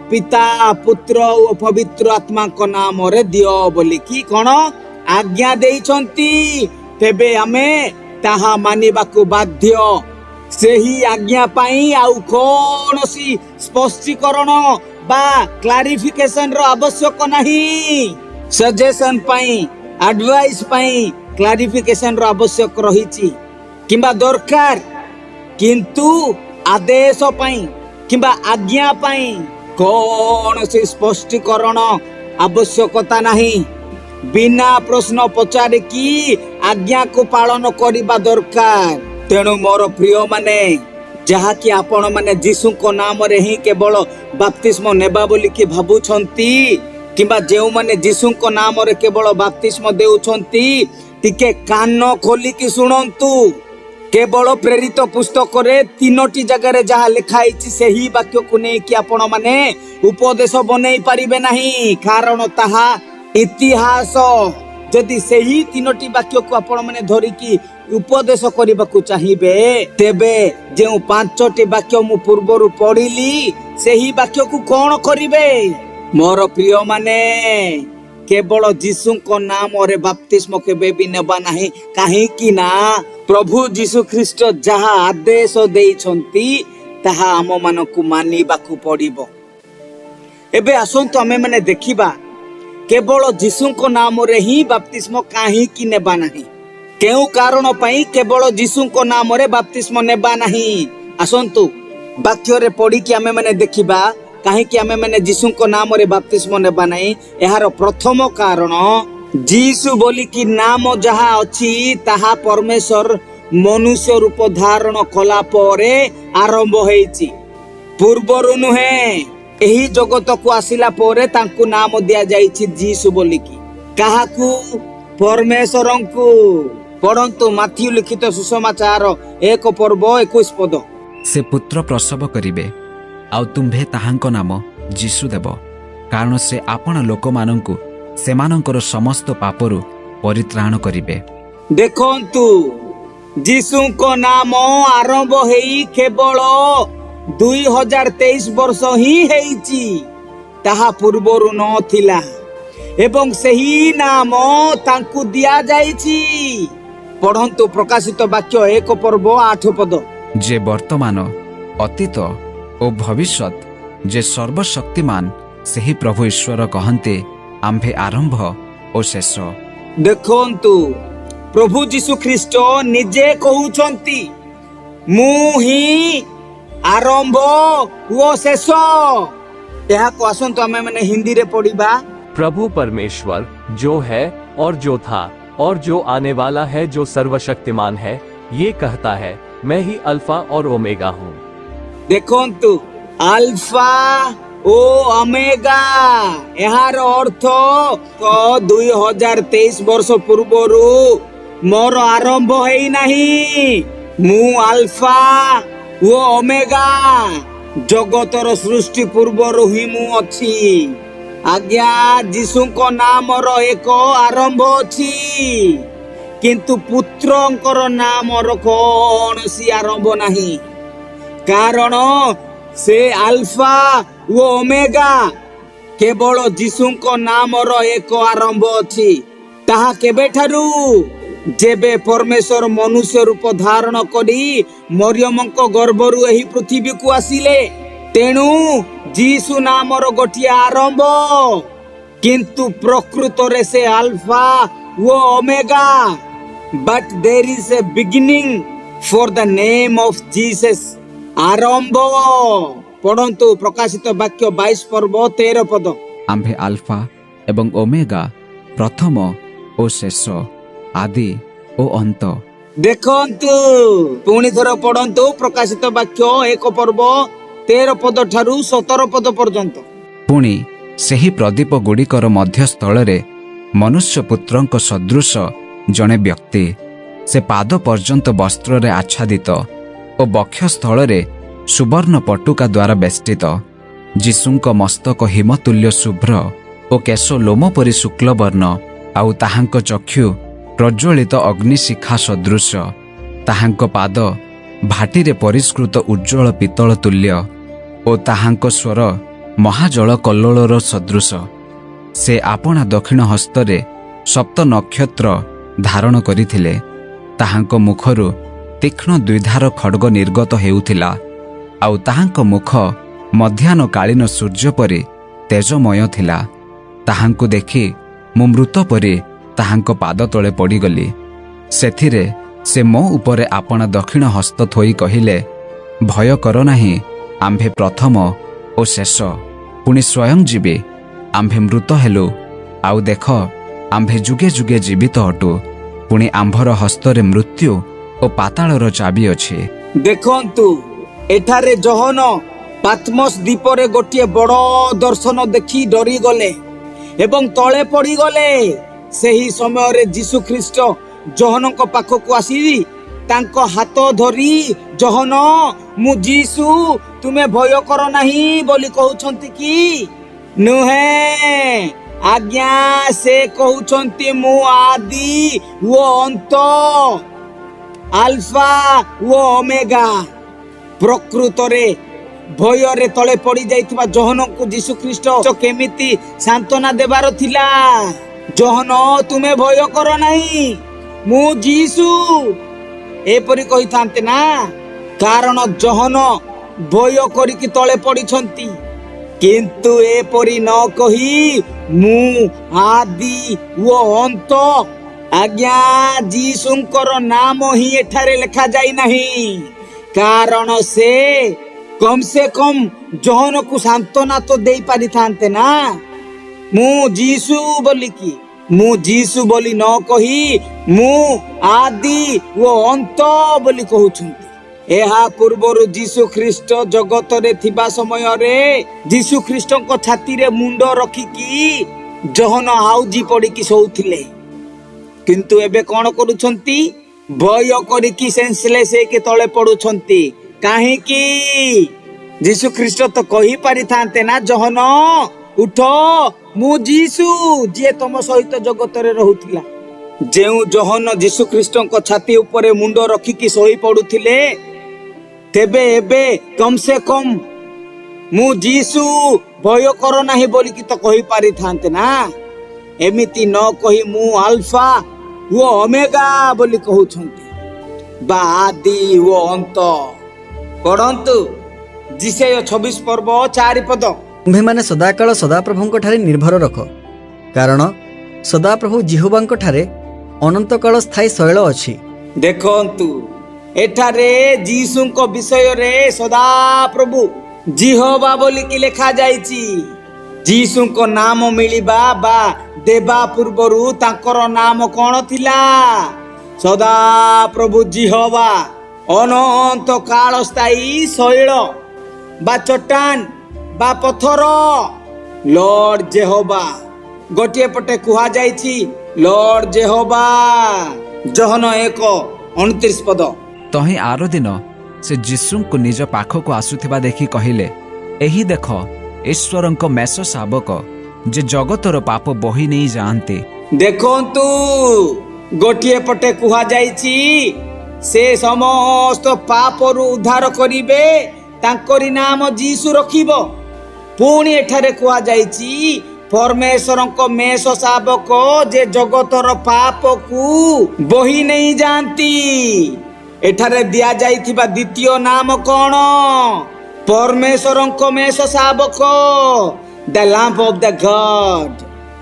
ପିତା, ପୁତ୍ର ଓ ପବିତ୍ର ଆତ୍ମାଙ୍କ ନାମରେ ଦିଅ ବୋଲିକି କଣ ଆଜ୍ଞା ଦେଇଛନ୍ତି, ତେବେ ଆମେ ତାହା ମାନିବାକୁ ବାଧ୍ୟ। ସେହି ଆଜ୍ଞା ପାଇଁ ଆଉ କୌଣସି ସ୍ପଷ୍ଟୀକରଣ ବା କ୍ଲାରିଫିକେସନ ର ଆବଶ୍ୟକ ନାହିଁ। ସଜେସନ ପାଇଁ, ଆଡଭାଇସ ପାଇଁ କ୍ଲାରିଫିକେସନ ର ଆବଶ୍ୟକ ରହିଛି କିମ୍ବା ଦରକାର, କିନ୍ତୁ ଆଦେଶ ପାଇଁ କିମ୍ବା ଆଜ୍ଞା ପାଇଁ କୌଣସି ସ୍ପଷ୍ଟୀକରଣ ଆବଶ୍ୟକତା ନାହିଁ। ବିନା ପ୍ରଶ୍ନ ପଚାରିକି ଆଜ୍ଞାକୁ ପାଳନ କରିବା ଦରକାର। ତେଣୁ ମୋର ପ୍ରିୟମାନେ, ଯାହାକି ଆପଣମାନେ ଯୀଶୁଙ୍କ ନାମରେ ହିଁ କେବଳ ବାପ୍ତିସ୍ମ ନେବା ବୋଲିକି ଭାବୁଛନ୍ତି କିମ୍ବା ଯେଉଁମାନେ ଯୀଶୁଙ୍କ ନାମରେ କେବଳ ବାପ୍ତିସ୍ମ ଦେଉଛନ୍ତି, ଟିକେ କାନ ଖୋଲିକି ଶୁଣନ୍ତୁ। କେବଳ ପ୍ରେରିତ ପୁସ୍ତକରେ ତିନୋଟି ଜାଗାରେ ଯାହା ଲେଖା ହେଇଛି, ସେହି ବାକ୍ୟକୁ ନେଇକି ଆପଣମାନେ ଉପଦେଶ ବନେଇ ପାରିବେ ନାହିଁ, କାରଣ ତାହା ଇତିହାସ। ଯଦି ସେହି ତିନୋଟି ବାକ୍ୟକୁ ଆପଣମାନେ ଧରିକି ଉପଦେଶ କରିବାକୁ ଚାହିଁବେ, ତେବେ ଯେଉଁ ପାଞ୍ଚଟି ବାକ୍ୟ ମୁଁ ପୂର୍ବରୁ ପଢିଲି, ସେହି ବାକ୍ୟକୁ କଣ କରିବେ? ମୋର ପ୍ରିୟମାନେ, କେବଳ ଯୀଶୁଙ୍କ ନାମରେ ବାପ୍ତିସ୍ମ କେବେ ବି ନେବା ନାହିଁ, କାହିଁକି ନା ପ୍ରଭୁ ଯୀଶୁ ଖ୍ରୀଷ୍ଟ ଯାହା ଆଦେଶ ଦେଇଛନ୍ତି, ତାହା ଆମମାନଙ୍କୁ ମାନିବାକୁ ପଡିବ। ଏବେ ଆସନ୍ତୁ ଆମେମାନେ ଦେଖିବା କେବଳ ଯୀଶୁଙ୍କ ନାମରେ ହିଁ ବାପ୍ତିସ୍ମ କାହିଁକି ନେବା ନାହିଁ? କେଉଁ କାରଣ ପାଇଁ କେବଳ ଯୀଶୁଙ୍କ ନାମରେ ବାପ୍ତିସ୍ମ ନେବା ନାହିଁ? ଆସନ୍ତୁ, ବାକ୍ୟରେ ପଢିକି ଆମେ ମାନେ ଦେଖିବା କାହିଁକି ଆମେ ମାନେ ଯୀଶୁଙ୍କ ନାମରେ ବାପ୍ତିସ୍ମ ନେବା ନାହିଁ। ଏହାର ପ୍ରଥମ କାରଣ, ଯୀଶୁ ବୋଲିକି ନାମ ଯାହା ଅଛି, ତାହା ପରମେଶ୍ୱର ମନୁଷ୍ୟ ରୂପ ଧାରଣ କଲା ପରେ ଆରମ୍ଭ ହେଇଛି, ପୂର୍ବରୁ ନୁହେଁ। ଏହି ଜଗତକୁ ଆସିଲା ପରେ ତାଙ୍କୁ ନାମ ଦିଆଯାଇଛି ଯୀଶୁ ବୋଲିକି। କାହାକୁ? ପରମେଶ୍ୱରଙ୍କୁ। ପଢନ୍ତୁ ମାଥିଉ ଲିଖିତ ସୁସମାଚାର 1 ପର୍ବ 21 ପଦ। ସେ ପୁତ୍ର ପ୍ରସବ କରିବେ, ଆଉ ତୁମ୍ଭେ ତାହାଙ୍କ ନାମ ଯୀଶୁ ଦେବ, କାରଣ ସେ ଆପଣା ଲୋକମାନଙ୍କୁ ସେମାନଙ୍କର ସମସ୍ତ ପାପରୁ ପରିତ୍ରାଣ କରିବେ। ଦେଖନ୍ତୁ, ଯୀଶୁଙ୍କ ନାମ ଆରମ୍ଭ ହେଇ କେବଳ 2023 ବର୍ଷ ହିଁ ହେଇଛି। ତାହା ପୂର୍ବରୁ ନଥିଲା ଏବଂ ସେହି ନାମ ତାଙ୍କୁ ଦିଆଯାଇଛି। ପଢନ୍ତୁ ପ୍ରକାଶିତ ବାକ୍ୟ 1 ପର୍ବ 8 ପଦ। ଯେ ବର୍ତ୍ତମାନ, ଅତୀତ ଓ ଭବିଷ୍ୟତ, ଯେ ସର୍ବଶକ୍ତିମାନ, ସେହି ପ୍ରଭୁ ଈଶ୍ୱର କହନ୍ତି, ଆମ୍ଭେ ଆରମ୍ଭ ଓ ଶେଷ। ଦେଖନ୍ତୁ, ପ୍ରଭୁ ଯୀଶୁ ଖ୍ରୀଷ୍ଟ ନିଜେ କହୁଛନ୍ତି, ମୁଁ ହିଁ ଆରମ୍ଭ ଓ ଶେଷ। ଏହାକୁ ଆସନ୍ତୁ ଆମେ ମାନେ ହିନ୍ଦୀରେ ପଢିବା। प्रभु परमेश्वर, जो है और जो था और जो आने वाला है, जो सर्वशक्तिमान है, ये कहता है, मैं ही अल्फा और ओमेगा हूँ। ଦେଖନ୍ତୁ, ଆଲଫା ଓ ଅମେଗା, ଏହାର ଅର୍ଥ ତ 2023 ବର୍ଷ ପୂର୍ବରୁ ମୋର ଆରମ୍ଭ ହେଇନାହିଁ। ମୁଁ ଆଲଫା ଓ ଅମେଗା, ଜଗତର ସୃଷ୍ଟି ପୂର୍ବରୁ ହିଁ ମୁଁ ଅଛି। ଆଜ୍ଞା, ଯୀଶୁଙ୍କ ନାମର ଏକ ଆରମ୍ଭ ଅଛି, କିନ୍ତୁ ପୁତ୍ରଙ୍କର ନାମର କୌଣସି ଆରମ୍ଭ ନାହିଁ, କାରଣ ସେ ଆଲଫା ଓ ଓମେଗା। କେବଳ ଯୀଶୁଙ୍କ ନାମର ଏକ ଆରମ୍ଭ ଅଛି। ତାହା କେବେଠାରୁ? ଯେବେ ପରମେଶ୍ୱର ମନୁଷ୍ୟ ରୂପ ଧାରଣ କରି ମରିୟମଙ୍କ ଗର୍ଭରୁ ଏହି ପୃଥିବୀକୁ ଆସିଲେ। ତେଣୁ ଯୀଶୁ ନାମର ଗୋଟିଏ ଆରମ୍ଭ, କିନ୍ତୁ ପ୍ରକୃତରେ ସେ ଆଲଫା ଓ omega. But there is a beginning for the name of Jesus. ଆରମ୍ଭ। ପଢନ୍ତୁ ପ୍ରକାଶିତ ବାକ୍ୟ 22 ପର୍ବ 13 ପଦ। ଆମ୍ଭେ ଆଲଫା ଏବଂ ଓମେଗା, ପ୍ରଥମ ଓ ଶେଷ, ଆଦି ଓ ଅନ୍ତ। ଦେଖନ୍ତୁ, ପୁଣି ଥର ପଢନ୍ତୁ ପ୍ରକାଶିତ ବାକ୍ୟ 1 ପର୍ବ 13 ପଦ ଠାରୁ 17 ପଦ ପର୍ଯ୍ୟନ୍ତ। ପୁଣି ସେହି ପ୍ରଦୀପ ଗୁଡ଼ିକର ମଧ୍ୟସ୍ଥଳରେ ମନୁଷ୍ୟପୁତ୍ରଙ୍କ ସଦୃଶ ଜଣେ ବ୍ୟକ୍ତି, ସେ ପାଦ ପର୍ଯ୍ୟନ୍ତ ବସ୍ତ୍ରରେ ଆଚ୍ଛାଦିତ ଓ ବକ୍ଷସ୍ଥଳରେ ସୁବର୍ଣ୍ଣ ପଟୁକା ଦ୍ୱାରା ବେଷ୍ଟିତ। ଯୀଶୁଙ୍କ ମସ୍ତକ ହିମତୁଲ୍ୟ ଶୁଭ୍ର ଓ କେଶ ଲୋମ ପରି ଶୁକ୍ଲବର୍ଣ୍ଣ, ଆଉ ତାହାଙ୍କ ଚକ୍ଷୁ ପ୍ରଜ୍ୱଳିତ ଅଗ୍ନିଶିଖା ସଦୃଶ। ତାହାଙ୍କ ପାଦ ଭାଟିରେ ପରିଷ୍କୃତ ଉଜ୍ଜ୍ୱଳ ପିତ୍ତଳ ତୁଲ୍ୟ ଓ ତାହାଙ୍କ ସ୍ୱର ମହାଜଳ କଲ୍ଲୋଳର ସଦୃଶ। ସେ ଆପଣା ଦକ୍ଷିଣ ହସ୍ତରେ ସପ୍ତ ନକ୍ଷତ୍ର ଧାରଣ କରିଥିଲେ। ତାହାଙ୍କ ମୁଖରୁ ତୀକ୍ଷ୍ଣ ଦ୍ୱିଧାର ଖଡ଼ଗ ନିର୍ଗତ ହେଉଥିଲା, ଆଉ ତାହାଙ୍କ ମୁଖ ମଧ୍ୟାହ୍ନକାଳୀନ ସୂର୍ଯ୍ୟ ପରି ତେଜମୟ ଥିଲା। ତାହାଙ୍କୁ ଦେଖି ମୁଁ ମୃତ ପରି ତାହାଙ୍କ ପାଦ ତଳେ ପଡ଼ିଗଲି। ସେଥିରେ ସେ ମୋ ଉପରେ ଆପଣା ଦକ୍ଷିଣ ହସ୍ତ ଥୋଇ କହିଲେ, ଭୟ କର ନାହିଁ। ଆମ୍ଭେ ପ୍ରଥମ ଓ ଶେଷ, ପୁଣି ସ୍ୱୟଂ ଜୀବୀ। ଆମ୍ଭେ ମୃତ ହେଲୁ, ଆଉ ଦେଖ, ଆମ୍ଭେ ଯୁଗେ ଯୁଗେ ଜୀବିତ ଅଟୁ। ପୁଣି ଆମ୍ଭର ହସ୍ତରେ ମୃତ୍ୟୁ ଓ ପାତାଳର ଚାବି ଅଛି। ଦେଖନ୍ତୁ, ଏଠାରେ ଯୋହନ ପାତ୍ମସ ଦ୍ୱୀପରେ ଗୋଟିଏ ବଡ଼ ଦର୍ଶନ ଦେଖି ଡରିଗଲେ ଏବଂ ତଳେ ପଡ଼ିଗଲେ। ସେହି ସମୟରେ ଯୀଶୁ ଖ୍ରୀଷ୍ଟ ଯୋହନଙ୍କ ପାଖକୁ ଆସି ତାଙ୍କ ହାତ ଧରି, ଯୋହନ, ମୁଁ ଯୀଶୁ, ତୁମେ ଭୟ କର ନାହିଁ ବୋଲି କହୁଛନ୍ତି କି? ନୁହେଁ ଆଜ୍ଞା, ସେ କହୁଛନ୍ତି, ମୁଁ ଆଦି ଓ ଅନ୍ତ, ଆଲଫା ଓ ଓମେଗା। ପ୍ରକୃତରେ ଭୟରେ ତଳେ ପଡି ଯାଇଥିବା ଯୋହନଙ୍କୁ ଯୀଶୁ ଖ୍ରୀଷ୍ଟ କେମିତି ସାନ୍ତ୍ୱନା ଦେବାର ଥିଲା? ଯୋହନ, ତୁମେ ଭୟ କର ନାହିଁ, ମୁଁ ଯୀଶୁ, ଏପରି କହିଥାନ୍ତେ ନା? କାରଣ ଯୋହନ ଭୟ କରିକି ତଳେ ପଡିଛନ୍ତି। କିନ୍ତୁ ଏପରି ନ କହି ମୁଁ ଆଦି ଓ ଅନ୍ତ। ଆଜ୍ଞା, ଯୀଶୁଙ୍କର ନାମ ହିଁ ଏଠାରେ ଲେଖାଯାଇ ନାହିଁ, କାରଣ ସେ କମ ସେ କମ ଯୋହନକୁ ସାନ୍ତ୍ୱନା ତ ଦେଇ ପାରିଥାନ୍ତେ ନା, ମୁଁ ଯୀଶୁ ବୋଲିକି। ମୁଁ ଯୀଶୁ ବୋଲି ନ କହି ମୁଁ ଆଦି ଓ ଅନ୍ତ ବୋଲି କହୁଛନ୍ତି। ଏହା ପୂର୍ବରୁ ଯୀଶୁ ଖ୍ରୀଷ୍ଟ ଜଗତରେ ଥିବା ସମୟରେ ଯୀଶୁ ଖ୍ରୀଷ୍ଟଙ୍କ ଛାତିରେ ମୁଣ୍ଡ ରଖିକି ଯୋହନ ଆଉଜି ପଡିକି ଶୋଉଥିଲେ। କିନ୍ତୁ ଏବେ କଣ କରୁଛନ୍ତି? ଭୟ କରିକି ସେନ୍ସଲେସ୍ ହେଇକି ତଳେ ପଡୁଛନ୍ତି। କାହିଁକି? ଯୀଶୁ ଖ୍ରୀଷ୍ଟ ତ କହିପାରିଥାନ୍ତେ ନା, ଯୋହନ ଉଠ, ମୁଁ ଯୀଶୁ, ଯିଏ ତମ ସହିତ ଜଗତରେ ରହୁଥିଲା। ଯେଉଁ ଯୋହନ ଯୀଶୁ ଖ୍ରୀଷ୍ଟଙ୍କ ଛାତି ଉପରେ ମୁଣ୍ଡ ରଖିକି ଶୋଇ ପଡୁଥିଲେ, ତେବେ ଏବେ କମ ସେ କମ ମୁଁ ଯୀଶୁ, ଭୟ କର ନାହିଁ ବୋଲିକି ତ କହିପାରିଥାନ୍ତେ ନା। ଏମିତି ନ କହି ମୁଁ ଆଲଫା ଓ ଓମେଗା ବୋଲି କହୁଛନ୍ତି ବା ଆଦି ଓ ଅନ୍ତ। ପଢନ୍ତୁ ଯିଶାଇୟ 26 ପର୍ବ 4 ପଦ। ତୁମ୍ଭେମାନେ ସଦାକାଳ ସଦାପ୍ରଭୁଙ୍କଠାରେ ନିର୍ଭର ରଖ, କାରଣ ସଦାପ୍ରଭୁ ଯିହୋବାଙ୍କଠାରେ ଅନନ୍ତକାଳ ସ୍ଥାୟୀ ଶୈଳ ଅଛି। ଦେଖନ୍ତୁ, ଏଠାରେ ଯୀଶୁଙ୍କ ବିଷୟରେ ସଦାପ୍ରଭୁ ଯିହୋବା ବୋଲିକି ଲେଖାଯାଇଛି। ଯୀଶୁଙ୍କ ନାମ ମିଳିବା ବା ଦେବା ପୂର୍ବରୁ ତାଙ୍କର ନାମ କଣ ଥିଲା? ସଦାପ୍ରଭୁ ଯିହୋବା, ଅନନ୍ତ କାଳ ସ୍ଥାୟୀ ଶୈଳ ବା ଚଟାନ ବା ପଥର, ଲର୍ଡ ଜେହୋବା। ଗୋଟିଏ ପଟେ କୁହାଯାଇଛି ଲର୍ଡ ଜେହୋବା। ଯୋହନ 1:29 ପଦ। ତହିଁ ଆର ଦିନ ସେ ଯୀଶୁଙ୍କୁ ନିଜ ପାଖକୁ ଆସୁଥିବା ଦେଖି କହିଲେ, ଏହି ଦେଖ, ଈଶ୍ୱରଙ୍କ ମେଷ ଶାବକ, ଯେ ଜଗତର ପାପ ବୋହି ନେଇ ଯାଆନ୍ତି। ଦେଖନ୍ତୁ, ଗୋଟିଏ ପଟେ କୁହାଯାଇଛି ସେ ସମସ୍ତ ପାପରୁ ଉଦ୍ଧାର କରିବେ, ତାଙ୍କରି ନାମ ଯୀଶୁ ରଖିବ। ପୁଣି ଏଠାରେ କୁହାଯାଇଛି ପରମେଶ୍ୱରଙ୍କ ମେଷ ଶାବକ, ଯେ ଜଗତର ପାପକୁ ବୋହି ନେଇ ଯାଆନ୍ତି। ଏଠାରେ ଦିଆଯାଇଥିବା ଦ୍ୱିତୀୟ ନାମ କଣ? ପରମେଶ୍ୱରଙ୍କ ମେଷ ଶାବକ, the Lamb of the God।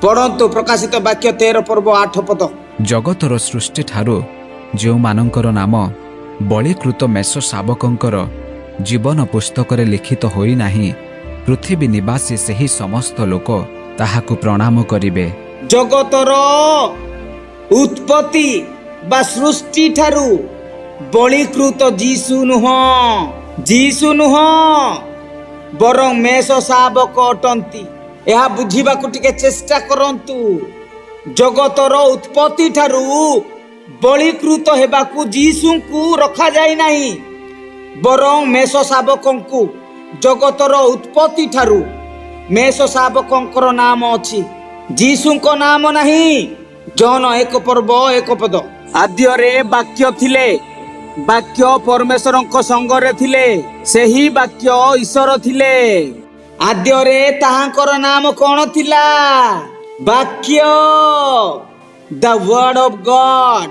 ପଢନ୍ତୁ ପ୍ରକାଶିତ ବାକ୍ୟ 13 ପର୍ବ 8 ପଦ। ଜଗତର ସୃଷ୍ଟିଠାରୁ ଯେଉଁମାନଙ୍କର ନାମ ବଳିକୃତ ମେଷ ଶାବକଙ୍କର ଜୀବନ ପୁସ୍ତକରେ ଲିଖିତ ହୋଇନାହିଁ, ପୃଥିବୀ ନିବାସୀ ସେହି ସମସ୍ତ ଲୋକ ତାହାକୁ ପ୍ରଣାମ କରିବେ। ଜଗତର ଉତ୍ପତ୍ତି ବା ସୃଷ୍ଟି ଠାରୁ ବଳିକୃତ ଯୀଶୁ ନୁହଁ, ଯୀଶୁ ନୁହଁ, ବରଂ ମେଷ ଶାବକ ଅଟନ୍ତି। ଏହା ବୁଝିବାକୁ ଟିକେ ଚେଷ୍ଟା କରନ୍ତୁ। ଜଗତର ଉତ୍ପତ୍ତି ଠାରୁ ବଳିକୃତ ହେବାକୁ ଯୀଶୁଙ୍କୁ ରଖାଯାଇ ନାହିଁ, ବରଂ ମେଷ ଶାବକଙ୍କୁ। ଜଗତର ଉତ୍ପତ୍ତି ଠାରୁ ମେଷ ଶାବକଙ୍କର ନାମ ଅଛି, ଯୀଶୁଙ୍କ ନାମ ନାହିଁ। ଯୋହନ 1 ପର୍ବ 1 ପଦ। ଆଦ୍ୟରେ ବାକ୍ୟ ଥିଲେ, ବାକ୍ୟ ପରମେଶ୍ୱରଙ୍କ ସଙ୍ଗରେ ଥିଲେ, ସେହି ବାକ୍ୟ ଈଶ୍ୱର ଥିଲେ। ଆଦ୍ୟରେ ତାହାଙ୍କର ନାମ କଣ ଥିଲା? ବାକ୍ୟ, the word of God।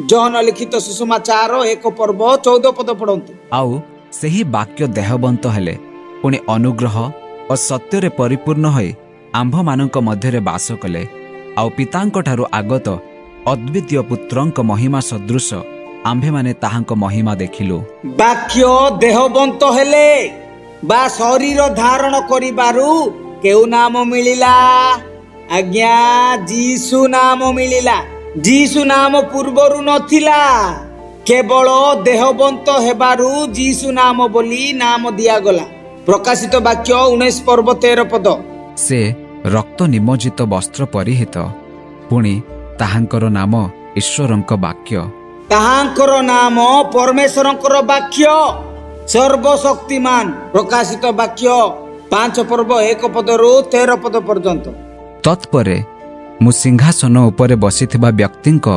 ଯୋହନ ଲିଖିତ ସୁସମାଚାର 1 ପର୍ବ 14 ପଦ ପଢନ୍ତୁ। ଆଉ ସେହି ବାକ୍ୟ ଦେହବନ୍ତ ହେଲେ, ପୁଣି ଅନୁଗ୍ରହ ଓ ସତ୍ୟରେ ପରିପୂର୍ଣ୍ଣ ହୋଇ ଆମ୍ଭମାନଙ୍କ ମଧ୍ୟରେ ବାସ କଲେ। ଆଉ ପିତାଙ୍କଠାରୁ ଆଗତ ଅଦ୍ୱିତୀୟ ପୁତ୍ରଙ୍କ ମହିମା ସଦୃଶ ଆମ୍ଭେମାନେ ତାହାଙ୍କ ମହିମା ଦେଖିଲୁ। ବାକ୍ୟ ଦେହବନ୍ତ ହେଲେ ବା ଶରୀର ଧାରଣ କରିବାରୁ କେଉଁ ନାମ ମିଳିଲା? ଆଜ୍ଞା, ଯୀଶୁ ନାମ ମିଳିଲା। ଯୀଶୁ ନାମ ପୂର୍ବରୁ ନଥିଲା, କେବଳ ଦେହବନ୍ତ ହେବାରୁ ଯୀଶୁ ନାମ ବୋଲି ନାମ ଦିଆଗଲା। ପ୍ରକାଶିତ ବାକ୍ୟ 19 ପର୍ବ 13 ପଦ। ସେ ରକ୍ତ ନିମଜ୍ଜିତ ବସ୍ତ୍ର ପରିହିତ, ପୁଣି ତାହାଙ୍କର ନାମ ଈଶ୍ୱରଙ୍କ ବାକ୍ୟ। ତାହାଙ୍କର ନାମ ପରମେଶ୍ୱରଙ୍କର ବାକ୍ୟ, ସର୍ବଶକ୍ତିମାନ। ପ୍ରକାଶିତ ବାକ୍ୟ 5 ପର୍ବ 1 ପଦରୁ 13 ପଦ ପର୍ଯ୍ୟନ୍ତ। ତତ୍ପରେ ମୁଁ ସିଂହାସନ ଉପରେ ବସିଥିବା ବ୍ୟକ୍ତିଙ୍କ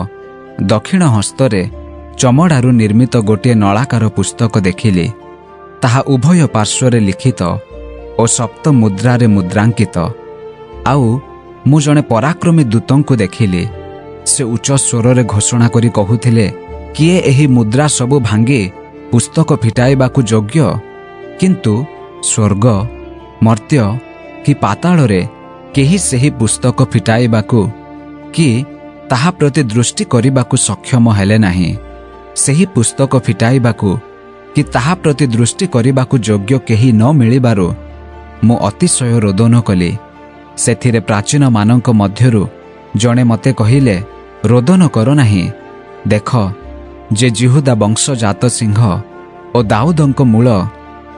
ଦକ୍ଷିଣ ହସ୍ତରେ ଚମଡ଼ାରୁ ନିର୍ମିତ ଗୋଟିଏ ନଳାକାର ପୁସ୍ତକ ଦେଖିଲି। ତାହା ଉଭୟ ପାର୍ଶ୍ୱରେ ଲିଖିତ ଓ ସପ୍ତ ମୁଦ୍ରାରେ ମୁଦ୍ରାଙ୍କିତ। ଆଉ ମୁଁ ଜଣେ ପରାକ୍ରମୀ ଦୂତଙ୍କୁ ଦେଖିଲି। ସେ ଉଚ୍ଚ ସ୍ୱରରେ ଘୋଷଣା କରି କହୁଥିଲେ, କିଏ ଏହି ମୁଦ୍ରା ସବୁ ଭାଙ୍ଗି ପୁସ୍ତକ ଫିଟାଇବାକୁ ଯୋଗ୍ୟ? କିନ୍ତୁ ସ୍ୱର୍ଗ, ମର୍ତ୍ତ୍ୟ କି ପାତାଳରେ କେହି ସେହି ପୁସ୍ତକ ଫିଟାଇବାକୁ କି ତାହା ପ୍ରତି ଦୃଷ୍ଟି କରିବାକୁ ସକ୍ଷମ ହେଲେ ନାହିଁ। ସେହି ପୁସ୍ତକ ଫିଟାଇବାକୁ କି ତାହା ପ୍ରତି ଦୃଷ୍ଟି କରିବାକୁ ଯୋଗ୍ୟ କେହି ନ ମିଳିବାରୁ ମୁଁ ଅତିଶୟ ରୋଦନ କଲି। ସେଥିରେ ପ୍ରାଚୀନମାନଙ୍କ ମଧ୍ୟରୁ ଜଣେ ମୋତେ କହିଲେ, "ରୋଦନ କର ନାହିଁ। ଦେଖ, ଯେ ଯିହୁଦା ବଂଶଜାତ ସିଂହ ଓ ଦାଉଦଙ୍କ ମୂଳ,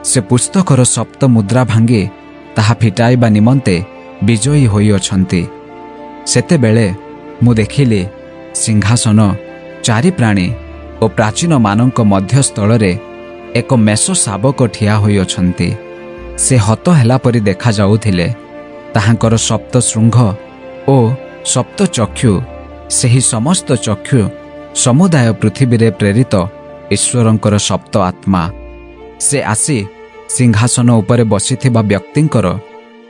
ସେ ପୁସ୍ତକର ସପ୍ତ ମୁଦ୍ରା ଭାଙ୍ଗି ତାହା ଫିଟାଇବା ନିମନ୍ତେ ବିଜୟୀ ହୋଇଅଛନ୍ତି।" ସେତେବେଳେ ମୁଁ ଦେଖିଲି, ସିଂହାସନ, ଚାରି ପ୍ରାଣୀ ଓ ପ୍ରାଚୀନମାନଙ୍କ ମଧ୍ୟସ୍ଥଳରେ ଏକ ମେଷ ଶାବକ ଠିଆ ହୋଇଅଛନ୍ତି। ସେ ହତ ହେଲା ପରି ଦେଖାଯାଉଥିଲେ। ତାହାଙ୍କର ସପ୍ତ ଶୃଙ୍ଗ ଓ ସପ୍ତ ଚକ୍ଷୁ। ସେହି ସମସ୍ତ ଚକ୍ଷୁ ସମୁଦାୟ ପୃଥିବୀରେ ପ୍ରେରିତ ଈଶ୍ୱରଙ୍କର ସପ୍ତ ଆତ୍ମା। ସେ ଆସି ସିଂହାସନ ଉପରେ ବସିଥିବା ବ୍ୟକ୍ତିଙ୍କର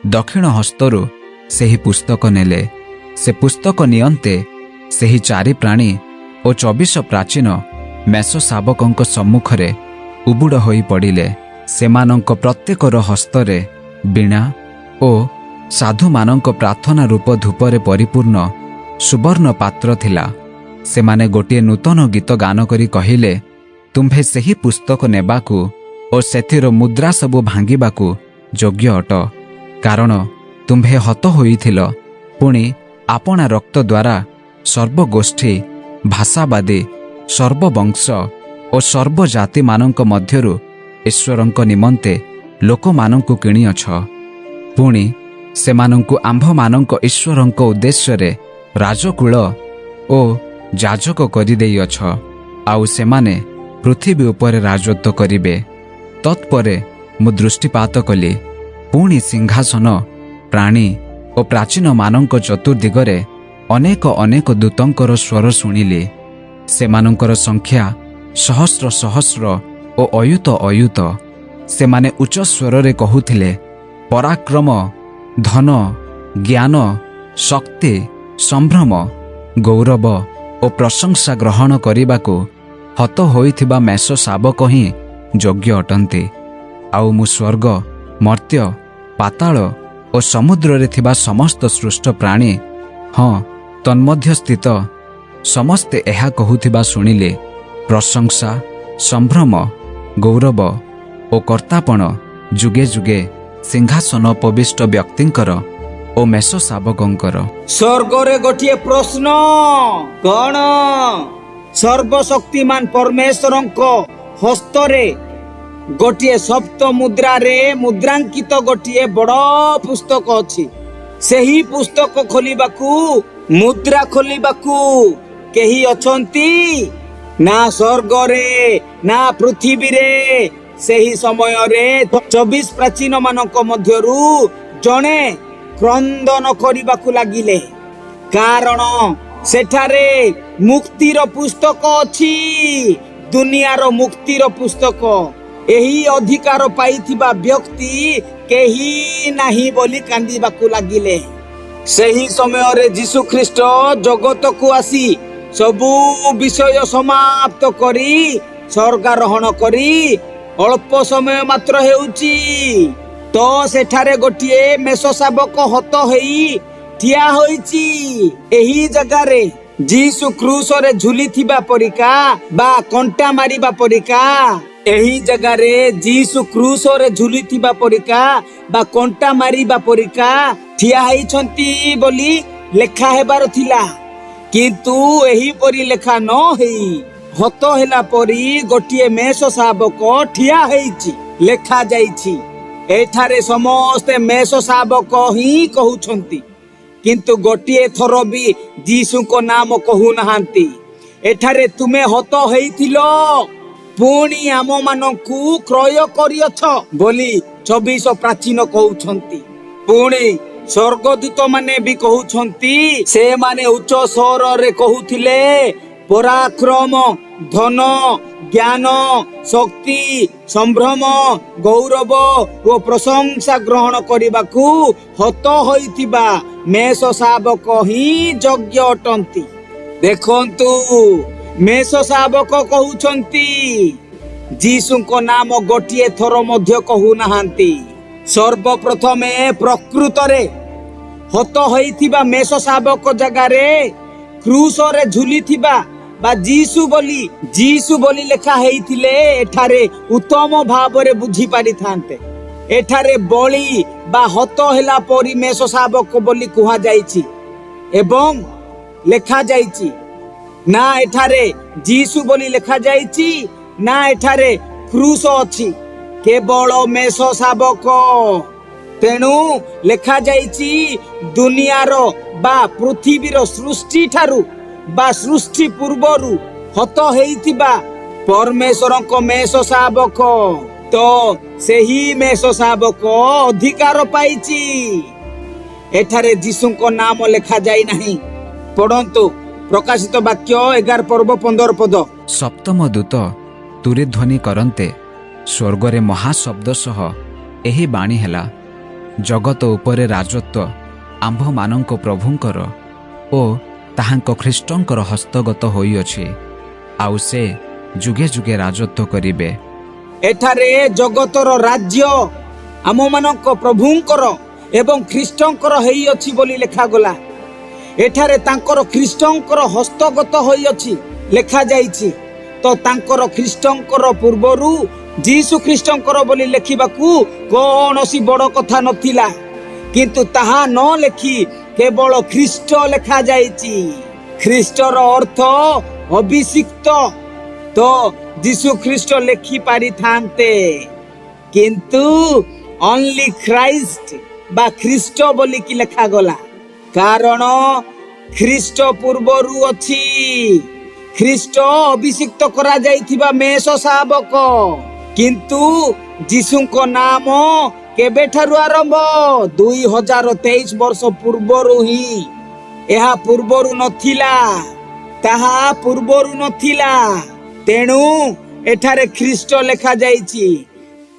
ଦକ୍ଷିଣ ହସ୍ତରୁ ସେହି ପୁସ୍ତକ ନେଲେ। ସେ ପୁସ୍ତକ ନିଅନ୍ତେ ସେହି ଚାରି ପ୍ରାଣୀ ଓ 24 ପ୍ରାଚୀନ ମେଷ ଶାବକଙ୍କ ସମ୍ମୁଖରେ ଉବୁଡ଼ ହୋଇ ପଡ଼ିଲେ। ସେମାନଙ୍କ ପ୍ରତ୍ୟେକର ହସ୍ତରେ ବୀଣା ଓ ସାଧୁମାନଙ୍କ ପ୍ରାର୍ଥନା ରୂପ ଧୂପରେ ପରିପୂର୍ଣ୍ଣ ସୁବର୍ଣ୍ଣ ପାତ୍ର ଥିଲା। ସେମାନେ ଗୋଟିଏ ନୂତନ ଗୀତ ଗାନ କରି କହିଲେ, "ତୁମ୍ଭେ ସେହି ପୁସ୍ତକ ନେବାକୁ ଓ ସେଥିର ମୁଦ୍ରା ସବୁ ଭାଙ୍ଗିବାକୁ ଯୋଗ୍ୟ ଅଟ। କାରଣ ତୁମ୍ଭେ ହତ ହୋଇଥିଲ, ପୁଣି ଆପଣା ରକ୍ତ ଦ୍ୱାରା ସର୍ବଗୋଷ୍ଠୀ, ଭାଷାବାଦୀ, ସର୍ବବଂଶ ଓ ସର୍ବଜାତିମାନଙ୍କ ମଧ୍ୟରୁ ଈଶ୍ୱରଙ୍କ ନିମନ୍ତେ ଲୋକମାନଙ୍କୁ କିଣିଅଛ। ପୁଣି ସେମାନଙ୍କୁ ଆମ୍ଭମାନଙ୍କ ଈଶ୍ୱରଙ୍କ ଉଦ୍ଦେଶ୍ୟରେ ରାଜକୁଳ ଓ ଯାଜକ କରିଦେଇଅଛ, ଆଉ ସେମାନେ ପୃଥିବୀ ଉପରେ ରାଜତ୍ୱ କରିବେ।" ତତ୍ପରେ ମୁଁ ଦୃଷ୍ଟିପାତ କଲି। ପୁଣି ସିଂହାସନ, ପ୍ରାଣୀ ଓ ପ୍ରାଚୀନମାନଙ୍କ ଚତୁର୍ଦିଗରେ ଅନେକ ଅନେକ ଦୂତଙ୍କର ସ୍ୱର ଶୁଣିଲି। ସେମାନଙ୍କର ସଂଖ୍ୟା ସହସ୍ର ସହସ୍ର ଓ ଅୟୁତ ଅୟୁତ। ସେମାନେ ଉଚ୍ଚ ସ୍ୱରରେ କହୁଥିଲେ, "ପରାକ୍ରମ, ଧନ, ଜ୍ଞାନ, ଶକ୍ତି, ସମ୍ଭ୍ରମ, ଗୌରବ ଓ ପ୍ରଶଂସା ଗ୍ରହଣ କରିବାକୁ ହତ ହୋଇଥିବା ମେଷ ଶାବକ ହିଁ ଯୋଗ୍ୟ ଅଟନ୍ତି।" ଆଉ ମୁଁ ସ୍ୱର୍ଗ, ମର୍ତ୍ତ୍ୟ, ପାତାଳ ଓ ସମୁଦ୍ରରେ ଥିବା ସମସ୍ତ ସୃଷ୍ଟ ପ୍ରାଣୀ, ହଁ, ତନ୍ମଧ୍ୟସ୍ଥିତ ସମସ୍ତେ ଏହା କହୁଥିବା ଶୁଣିଲି, "ପ୍ରଶଂସା, ସମ୍ଭ୍ରମ, ଗୌରବ ଓ କର୍ତ୍ତାପଣ ଯୁଗେ ଯୁଗେ ସିଂହାସନୋପବିଷ୍ଟ ବ୍ୟକ୍ତିଙ୍କର ଓ ମେଷ ଶାବକଙ୍କର।" ସ୍ୱର୍ଗରେ ଗୋଟିଏ ପ୍ରଶ୍ନ କଣ? ସର୍ବଶକ୍ତିମାନ ପରମେଶ୍ୱରଙ୍କ ହସ୍ତରେ ଗୋଟିଏ ସପ୍ତ ମୁଦ୍ରାରେ ମୁଦ୍ରାଙ୍କିତ ଗୋଟିଏ ବଡ଼ ପୁସ୍ତକ ଅଛି। ସେହି ପୁସ୍ତକ ଖୋଲିବାକୁ, ମୁଦ୍ରା ଖୋଲିବାକୁ କେହି ଅଛନ୍ତି ନା ସ୍ୱର୍ଗରେ ନା ପୃଥିବୀରେ? ସେହି ସମୟରେ 24 ପ୍ରାଚୀନ ମାନଙ୍କ ମଧ୍ୟରୁ ଜଣେ କ୍ରନ୍ଦନ କରିବାକୁ ଲାଗିଲେ, କାରଣ ସେଠାରେ ମୁକ୍ତିର ପୁସ୍ତକ ଅଛି, ଦୁନିଆର ମୁକ୍ତିର ପୁସ୍ତକ। ଏହି ଅଧିକାର ପାଇଥିବା ବ୍ୟକ୍ତି କେହି ନାହିଁ ବୋଲି କାନ୍ଦିବାକୁ ଲାଗିଲେ। ସେହି ସମୟରେ ଯୀଶୁ ଖ୍ରୀଷ୍ଟ ଜଗତକୁ ଆସି ସବୁ ବିଷୟ ସମାପ୍ତ କରି ସ୍ୱର୍ଗାରୋହଣ କରି ଅଳ୍ପ ସମୟ ମାତ୍ର ହେଉଛି ତ ସେଠାରେ ଗୋଟିଏ ମେଷ ଶାବକ ହତ ହେଇ ଠିଆ ହୋଇଛି। ଏହି ଜାଗାରେ ଯୀଶୁ କ୍ରୁଶରେ ଝୁଲିଥିବା ପରିକା ବା କଣ୍ଟା ମାରିବା ପରିକା, ଏହି ଜାଗାରେ ଯୀଶୁ କ୍ରୁଶରେ ଝୁଲିଥିବା ପରିକା ବା କଣ୍ଟା ମାରିବା ପରିକା ଠିଆ ହେଇଛନ୍ତି ବୋଲି ଲେଖା ହେବାର ଥିଲା। କିନ୍ତୁ ଏହିପରି ଲେଖା ନ ହେଇ ହତ ହେଲା ପରି ଗୋଟିଏ ମେଷ ଶାବକ ଠିଆ ହେଇଛି ଲେଖା ଯାଇଛି। ଏଠାରେ ସମସ୍ତେ ମେଷ ଶାବକ ହିଁ କହୁଛନ୍ତି, କିନ୍ତୁ ଗୋଟିଏ ଥର ବି ଯୀଶୁଙ୍କ ନାମ କହୁନାହାନ୍ତି। ଏଠାରେ ତୁମେ ହତ ହେଇଥିଲ, ପୁଣି ଆମମାନଙ୍କୁ କ୍ରୟ କରିଅଛ ବୋଲି 24 ପ୍ରାଚୀନ କହୁଛନ୍ତି। ପୁଣି ସ୍ୱର୍ଗଦୂତ ମାନେ ବି କହୁଛନ୍ତି। ସେମାନେ ଉଚ୍ଚ ସ୍ୱରରେ କହୁଥିଲେ, "ପରାକ୍ରମ, ଧନ, ଜ୍ଞାନ, ଶକ୍ତି, ସମ୍ଭ୍ରମ, ଗୌରବ ଓ ପ୍ରଶଂସା ଗ୍ରହଣ କରିବାକୁ ହତ ହୋଇଥିବା ମେଷ ଶାବକ ହିଁ ଯୋଗ୍ୟ ଅଟନ୍ତି।" ଦେଖନ୍ତୁ, ମେଷ ଶାବକ କହୁଛନ୍ତି, ଯୀଶୁଙ୍କ ନାମ ଗୋଟିଏ ଥର ମଧ୍ୟ କହୁନାହାନ୍ତି। ସର୍ବପ୍ରଥମେ ପ୍ରକୃତରେ ହତ ହୋଇଥିବା ମେଷ ଶାବକ ଜାଗାରେ କ୍ରୁଶରେ ଝୁଲିଥିବା ବା ଯୀଶୁ ବୋଲି ଲେଖା ହେଇଥିଲେ ଏଠାରେ ଉତ୍ତମ ଭାବରେ ବୁଝି ପାରିଥାନ୍ତେ। ଏଠାରେ ବଳି ବା ହତ ହେଲା ପରି ମେଷ ଶାବକ ବୋଲି କୁହାଯାଇଛି ଏବଂ ଲେଖାଯାଇଛି। ନା ଏଠାରେ ଯୀଶୁ ବୋଲି ଲେଖାଯାଇଛି, ନା ଏଠାରେ କ୍ରୁଶ ଅଛି, କେବଳ ମେଷ ଶାବକ। ତେଣୁ ଲେଖାଯାଇଛି ଦୁନିଆର ବା ପୃଥିବୀର ସୃଷ୍ଟି ଠାରୁ ବା ସୃଷ୍ଟି ପୂର୍ବରୁ ହତ ହେଇଥିବା ପରମେଶ୍ୱରଙ୍କ ମେଷ ଶାବକ। ତ ସେହି ମେଷ ଶାବକ ଅଧିକାର ପାଇଛି। ଏଠାରେ ଯୀଶୁଙ୍କ ନାମ ଲେଖାଯାଇ ନାହିଁ। ପଢନ୍ତୁ ପ୍ରକାଶିତ ବାକ୍ୟ 11 ପର୍ବ 15 ପଦ। ସପ୍ତମ ଦୂତ ତୁରୀଧ୍ୱନି କରନ୍ତେ ସ୍ୱର୍ଗରେ ମହାଶବ୍ଦ ସହ ଏହି ବାଣୀ ହେଲା, ଜଗତ ଉପରେ ରାଜତ୍ୱ ଆମ୍ଭମାନଙ୍କ ପ୍ରଭୁଙ୍କର ଓ ତାହାଙ୍କ ଖ୍ରୀଷ୍ଟଙ୍କର ହସ୍ତଗତ ହୋଇଅଛି, ଆଉ ସେ ଯୁଗେ ଯୁଗେ ରାଜତ୍ୱ କରିବେ। ଏଠାରେ ଜଗତର ରାଜ୍ୟ ଆମମାନଙ୍କ ପ୍ରଭୁଙ୍କର ଏବଂ ଖ୍ରୀଷ୍ଟଙ୍କର ହେଇଅଛି ବୋଲି ଲେଖାଗଲା। ଏଠାରେ ତାଙ୍କର ଖ୍ରୀଷ୍ଟଙ୍କର ହସ୍ତଗତ ହୋଇଅଛି ଲେଖାଯାଇଛି। ତ ତାଙ୍କର ଖ୍ରୀଷ୍ଟଙ୍କର ପୂର୍ବରୁ ଯୀଶୁ ଖ୍ରୀଷ୍ଟଙ୍କର ବୋଲି ଲେଖିବାକୁ କୌଣସି ବଡ଼ କଥା ନଥିଲା, କିନ୍ତୁ ତାହା ନ ଲେଖି କେବଳ ଖ୍ରୀଷ୍ଟ ଲେଖାଯାଇଛି। ଖ୍ରୀଷ୍ଟର ଅର୍ଥ ଅଭିଷିକ୍ତ। ତ ଯୀଶୁ ଖ୍ରୀଷ୍ଟ ଲେଖି ପାରିଥାନ୍ତେ, କିନ୍ତୁ ଅନଲି ଖ୍ରାଇଷ୍ଟ ବା ଖ୍ରୀଷ୍ଟ ବୋଲିକି ଲେଖାଗଲା, କାରଣ ଖ୍ରୀଷ୍ଟ ପୂର୍ବରୁ ଅଛି। ଖ୍ରୀଷ୍ଟ ଅଭିଷିକ୍ତ କରାଯାଇଥିବା ମେଷ ଶାବକ, କିନ୍ତୁ ଯୀଶୁଙ୍କ ନାମ କେବେଠାରୁ ଆରମ୍ଭ? 2023 ବର୍ଷ ପୂର୍ବରୁ ହିଁ। ଏହା ପୂର୍ବରୁ ନଥିଲା, ତାହା ପୂର୍ବରୁ ନଥିଲା। ତେଣୁ ଏଠାରେ ଖ୍ରୀଷ୍ଟ ଲେଖାଯାଇଛି,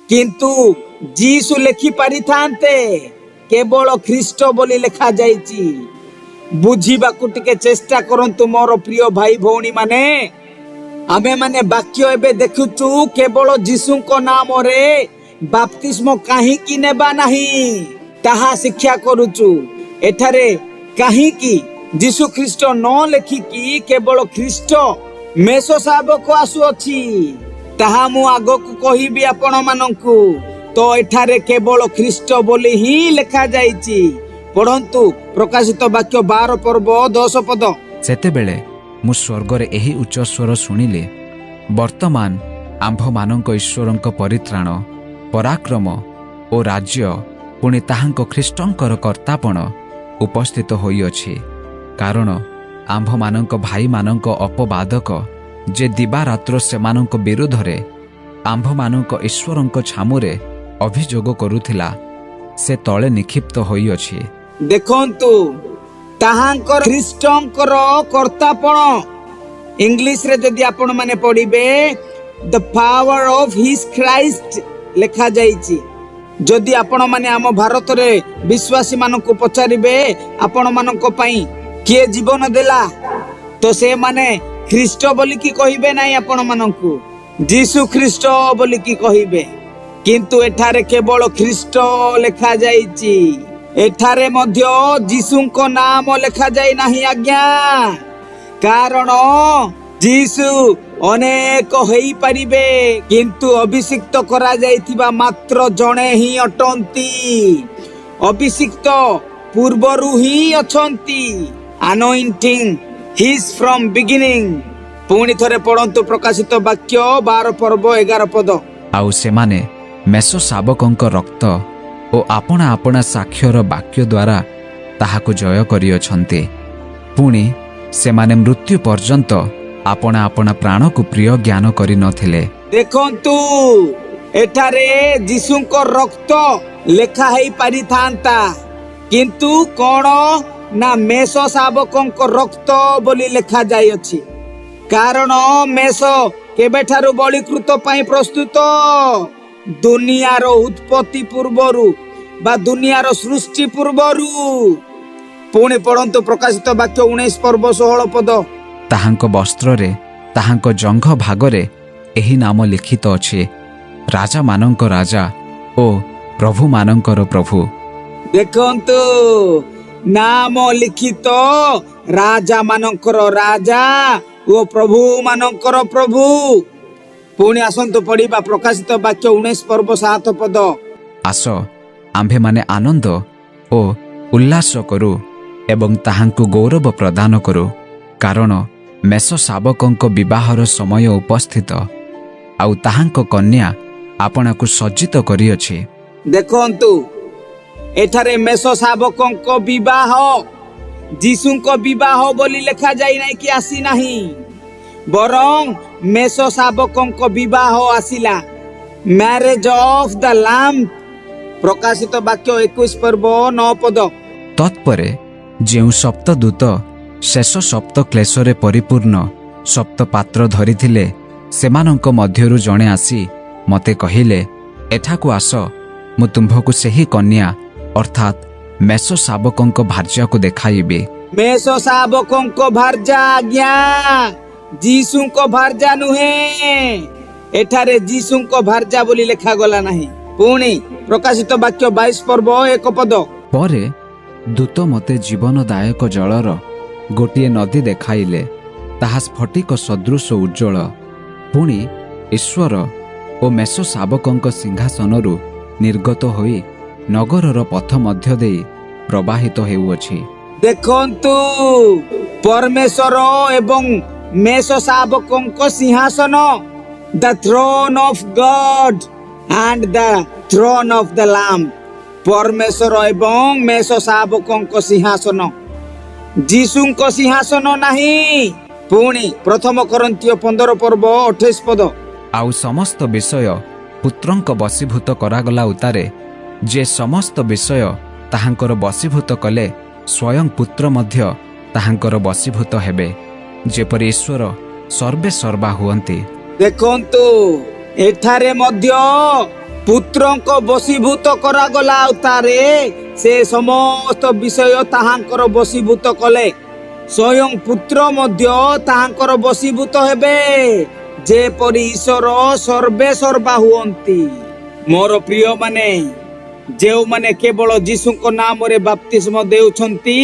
କିନ୍ତୁ ଯୀଶୁ ଲେଖି ପାରିଥାନ୍ତେ, କେବଳ ଖ୍ରୀଷ୍ଟ ବୋଲି ଲେଖାଯାଇଛି। ବୁଝିବାକୁ ଟିକେ ଚେଷ୍ଟା କରନ୍ତୁ ମୋର ପ୍ରିୟ ଭାଇ ଭଉଣୀ ମାନେ। ଆମେମାନେ ବାକ୍ୟ ଏବେ ଦେଖୁଛୁ, କେବଳ ଯୀଶୁଙ୍କ ନାମରେ ବାପ୍ତିସ୍ମ କାହିଁକି ନେବା ନାହିଁ ତାହା ଶିକ୍ଷା କରୁଛୁ। ଏଠାରେ କାହିଁକି ଯୀଶୁ ଖ୍ରୀଷ୍ଟ ନ ଲେଖିକି କେବଳ ଖ୍ରୀଷ୍ଟ ମେଷ ଶାବକ ଆସୁଅଛି, ତାହା ମୁଁ ଆଗକୁ କହିବି ଆପଣମାନଙ୍କୁ। ତ ଏଠାରେ କେବଳ ଖ୍ରୀଷ୍ଟ ବୋଲି ହିଁ ଲେଖାଯାଇଛି। ପଢନ୍ତୁ ପ୍ରକାଶିତ ବାକ୍ୟ 12 ପର୍ବ 10 ପଦ। ସେତେବେଳେ ମୁଁ ସ୍ୱର୍ଗରେ ଏହି ଉଚ୍ଚ ସ୍ୱର ଶୁଣିଲି, ବର୍ତ୍ତମାନ ଆମ୍ଭମାନଙ୍କ ଈଶ୍ୱରଙ୍କ ପରିତ୍ରାଣ, ପରାକ୍ରମ ଓ ରାଜ୍ୟ, ପୁଣି ତାହାଙ୍କ ଖ୍ରୀଷ୍ଟଙ୍କର କର୍ତ୍ତାପଣ ଉପସ୍ଥିତ ହୋଇଅଛି। କାରଣ ଆମ୍ଭମାନଙ୍କ ଭାଇମାନଙ୍କ ଅପବାଦକ, ଯେ ଦିବାରାତ୍ର ସେମାନଙ୍କ ବିରୁଦ୍ଧରେ ଆମ୍ଭମାନଙ୍କ ଈଶ୍ୱରଙ୍କ ଛାମୁରେ ଅଭିଯୋଗ କରୁଥିଲା, ସେ ତଳେ ନିକ୍ଷିପ୍ତ ହୋଇଅଛି। ଦେଖନ୍ତୁ, ତାହାଙ୍କର ଖ୍ରୀଷ୍ଟଙ୍କର କର୍ତ୍ତାପଣ, ଇଂଲିଶରେ ଯଦି ଆପଣମାନେ ପଢିବେ, "the power of his Christ" ଲେଖାଯାଇଛି। ଯଦି ଆପଣମାନେ ଆମ ଭାରତରେ ବିଶ୍ୱାସୀ ମାନଙ୍କୁ ପଚାରିବେ, ଆପଣମାନଙ୍କ ପାଇଁ କିଏ ଜୀବନ ଦେଲା, ତ ସେମାନେ ଖ୍ରୀଷ୍ଟ ବୋଲିକି କହିବେ ନାହିଁ, ଆପଣମାନଙ୍କୁ ଯୀଶୁ ଖ୍ରୀଷ୍ଟ ବୋଲିକି କହିବେ। କିନ୍ତୁ ଏଠାରେ କେବଳ ଖ୍ରୀଷ୍ଟ ଲେଖାଯାଇଛି। ଏଠାରେ ମଧ୍ୟ ଯୀଶୁଙ୍କ ନାମ ଲେଖାଯାଇ ନାହିଁ ଆଜ୍ଞା, କାରଣ ଯୀଶୁ ଅନେକ ହେଇପାରିବେ, କିନ୍ତୁ ଅଭିଷିକ୍ତ କରାଯାଇଥିବା ମାତ୍ର ଜଣେ ହିଁ ଅଟନ୍ତି। ଅଭିଷିକ୍ତ ପୂର୍ବରୁ ହିଁ ଅଛନ୍ତି। Anointing his from beginning. ପୁଣି ଥରେ ପଢନ୍ତୁ ପ୍ରକାଶିତ ବାକ୍ୟ 12 ପର୍ବ 11 ପଦ। ଆଉ ସେମାନେ ମେଷ ଶାବକଙ୍କ ରକ୍ତ ଓ ଆପଣା ଆପଣା ସାକ୍ଷ୍ୟର ବାକ୍ୟ ଦ୍ୱାରା ତାହାକୁ ଜୟ କରିଅଛନ୍ତି। ପୁଣି ସେମାନେ ମୃତ୍ୟୁ ପର୍ଯ୍ୟନ୍ତ ଆପଣା ଆପଣା ପ୍ରାଣକୁ ପ୍ରିୟ ଜ୍ଞାନ କରିନଥିଲେ। ଦେଖନ୍ତୁ, ଏଠାରେ ଯୀଶୁଙ୍କ ରକ୍ତ ଲେଖା ହେଇ ପାରିଥାନ୍ତା, କିନ୍ତୁ କଣ ନା ମେଷ ଶାବକଙ୍କ ରକ୍ତ ବୋଲି ଲେଖା ଯାଇଅଛି। କାରଣ ମେଷ କେବେଠାରୁ ବଳିକୃତ ପାଇଁ ପ୍ରସ୍ତୁତ? ଦୁନିଆର ଉତ୍ପତ୍ତି ପୂର୍ବରୁ ବା ଦୁନିଆର ସୃଷ୍ଟି ପୂର୍ବରୁ। ପୁଣି ପଢନ୍ତୁ ପ୍ରକାଶିତ ବାକ୍ୟ 19 ପର୍ବ 16 ପଦ। ତାହାଙ୍କ ବସ୍ତ୍ରରେ ତାହାଙ୍କ ଜଙ୍ଘ ଭାଗରେ ଏହି ନାମ ଲିଖିତ ଅଛି, ରାଜାମାନଙ୍କ ରାଜା ଓ ପ୍ରଭୁମାନଙ୍କର ପ୍ରଭୁ। ଦେଖନ୍ତୁ, ନାମ ଲିଖିତ ରାଜା ମାନଙ୍କର ରାଜା ଓ ପ୍ରଭୁ ମାନଙ୍କର ପ୍ରଭୁ। ପୁଣି ଆସନ୍ତୁ ପଢିବା ପ୍ରକାଶିତ ବାକ୍ୟ 19 ପର୍ବ 7 ପଦ। ଆସ, ଆମ୍ଭେମାନେ ଆନନ୍ଦ ଓ ଉଲ୍ଲାସ କରୁ ଏବଂ ତାହାଙ୍କୁ ଗୌରବ ପ୍ରଦାନ କରୁ, କାରଣ ମେଷ ଶାବକଙ୍କ ବିବାହର ସମୟ ଉପସ୍ଥିତ, ଆଉ ତାହାଙ୍କ କନ୍ୟା ଆପଣାକୁ ସଜ୍ଜିତ କରିଅଛି। ଦେଖନ୍ତୁ, ଏଠାରେ ମେଷ ଶାବକଙ୍କ ବିବାହ, ଯୀଶୁଙ୍କ ବିବାହ ବୋଲି ଲେଖାଯାଇ ନାହିଁ କି ଆସିନାହିଁ, ବରଂ ମେଷ ଶାବକଙ୍କ ବିବାହ ଆସିଲା, ମ୍ୟାରେଜ ଅଫ the lamb. ପ୍ରକାଶିତ ବାକ୍ୟ 21 ପର୍ବ 9 ପଦ। ତତ୍ପରେ ଯେଉଁ ସପ୍ତଦୂତ ଶେଷ ସପ୍ତ କ୍ଲେଶରେ ପରିପୂର୍ଣ୍ଣ ସପ୍ତ ପାତ୍ର ଧରିଥିଲେ, ସେମାନଙ୍କ ମଧ୍ୟରୁ ଜଣେ ଆସି ମୋତେ କହିଲେ, "ଏଠାକୁ ଆସ, ମୁଁ ତୁମ୍ଭକୁ ସେହି କନ୍ୟା, ଅର୍ଥାତ୍ ମେଷ ଶାବକଙ୍କ ଭାର୍ଯ୍ୟାକୁ ଦେଖାଇବି।" ମେଷ ଶାବକଙ୍କ ଭାର୍ଯ୍ୟା ଆଜ୍ଞା, ଯୀଶୁଙ୍କ ଭାର୍ଯ୍ୟା ନୁହେଁ। ଏଠାରେ ଯୀଶୁଙ୍କ ଭାର୍ଯ୍ୟା ବୋଲି ଲେଖାଗଲା ନାହିଁ। ପୁଣି ପ୍ରକାଶିତ ବାକ୍ୟ 22 ପର୍ବ 1 ପଦ। ପରେ ଦୂତ ମୋତେ ଜୀବନଦାୟକ ଜଳର ଗୋଟିଏ ନଦୀ ଦେଖାଇଲେ। ତାହା ସ୍ଫଟିକ ସଦୃଶ ଉଜ୍ଜ୍ୱଳ। ପୁଣି ଈଶ୍ୱର ଓ ମେଷ ଶାବକଙ୍କ ସିଂହାସନରୁ ନିର୍ଗତ ହୋଇ ନଗରର ପଥ ମଧ୍ୟ ଦେଇ ପ୍ରବାହିତ ହେଉଅଛି। ଦେଖନ୍ତୁ, ପରମେଶ୍ୱର ଏବଂ ମେଷ ଶାବକଙ୍କ ସିଂହାସନ, the throne of God and the throne of the Lamb। ପରମେଶ୍ୱର ଏବଂ ମେଷ ଶାବକଙ୍କ ସିଂହାସନ, ଯୀଶୁଙ୍କ ସିଂହାସନ ନାହିଁ। ପୁଣି ପ୍ରଥମ କରିନ୍ଥୀୟ 15 ପର୍ବ 28 ପଦ। ଆଉ ସମସ୍ତ ବିଷୟ ପୁତ୍ରଙ୍କ ବଶୀଭୂତ କରାଗଲା ଉତ୍ତାରେ, ଯେ ସମସ୍ତ ବିଷୟ ତାହାଙ୍କର ବଶୀଭୂତ କଲେ, ସ୍ୱୟଂ ପୁତ୍ର ମଧ୍ୟ ତାହାଙ୍କର ବଶୀଭୂତ ହେବେ, ଯେପରି ଈଶ୍ୱର ସର୍ବେ ସର୍ବା ହୁଅନ୍ତି। ଦେଖନ୍ତୁ, ଏଠାରେ ମଧ୍ୟ ପୁତ୍ରଙ୍କ ବଶୀଭୂତ କରାଗଲା ଉତ୍ତାରେ ସେ ସମସ୍ତ ବିଷୟ ତାହାଙ୍କର ବଶୀଭୂତ କଲେ, ସ୍ୱୟଂ ପୁତ୍ର ମଧ୍ୟ ତାହାଙ୍କର ବଶୀଭୂତ ହେବେ, ଯେପରି ଈଶ୍ୱର ସର୍ବେ ସର୍ବା ହୁଅନ୍ତି। ମୋର ପ୍ରିୟମାନେ, ଯେଉଁମାନେ କେବଳ ଯୀଶୁଙ୍କ ନାମରେ ବାପ୍ତିସ୍ମ ଦେଉଛନ୍ତି,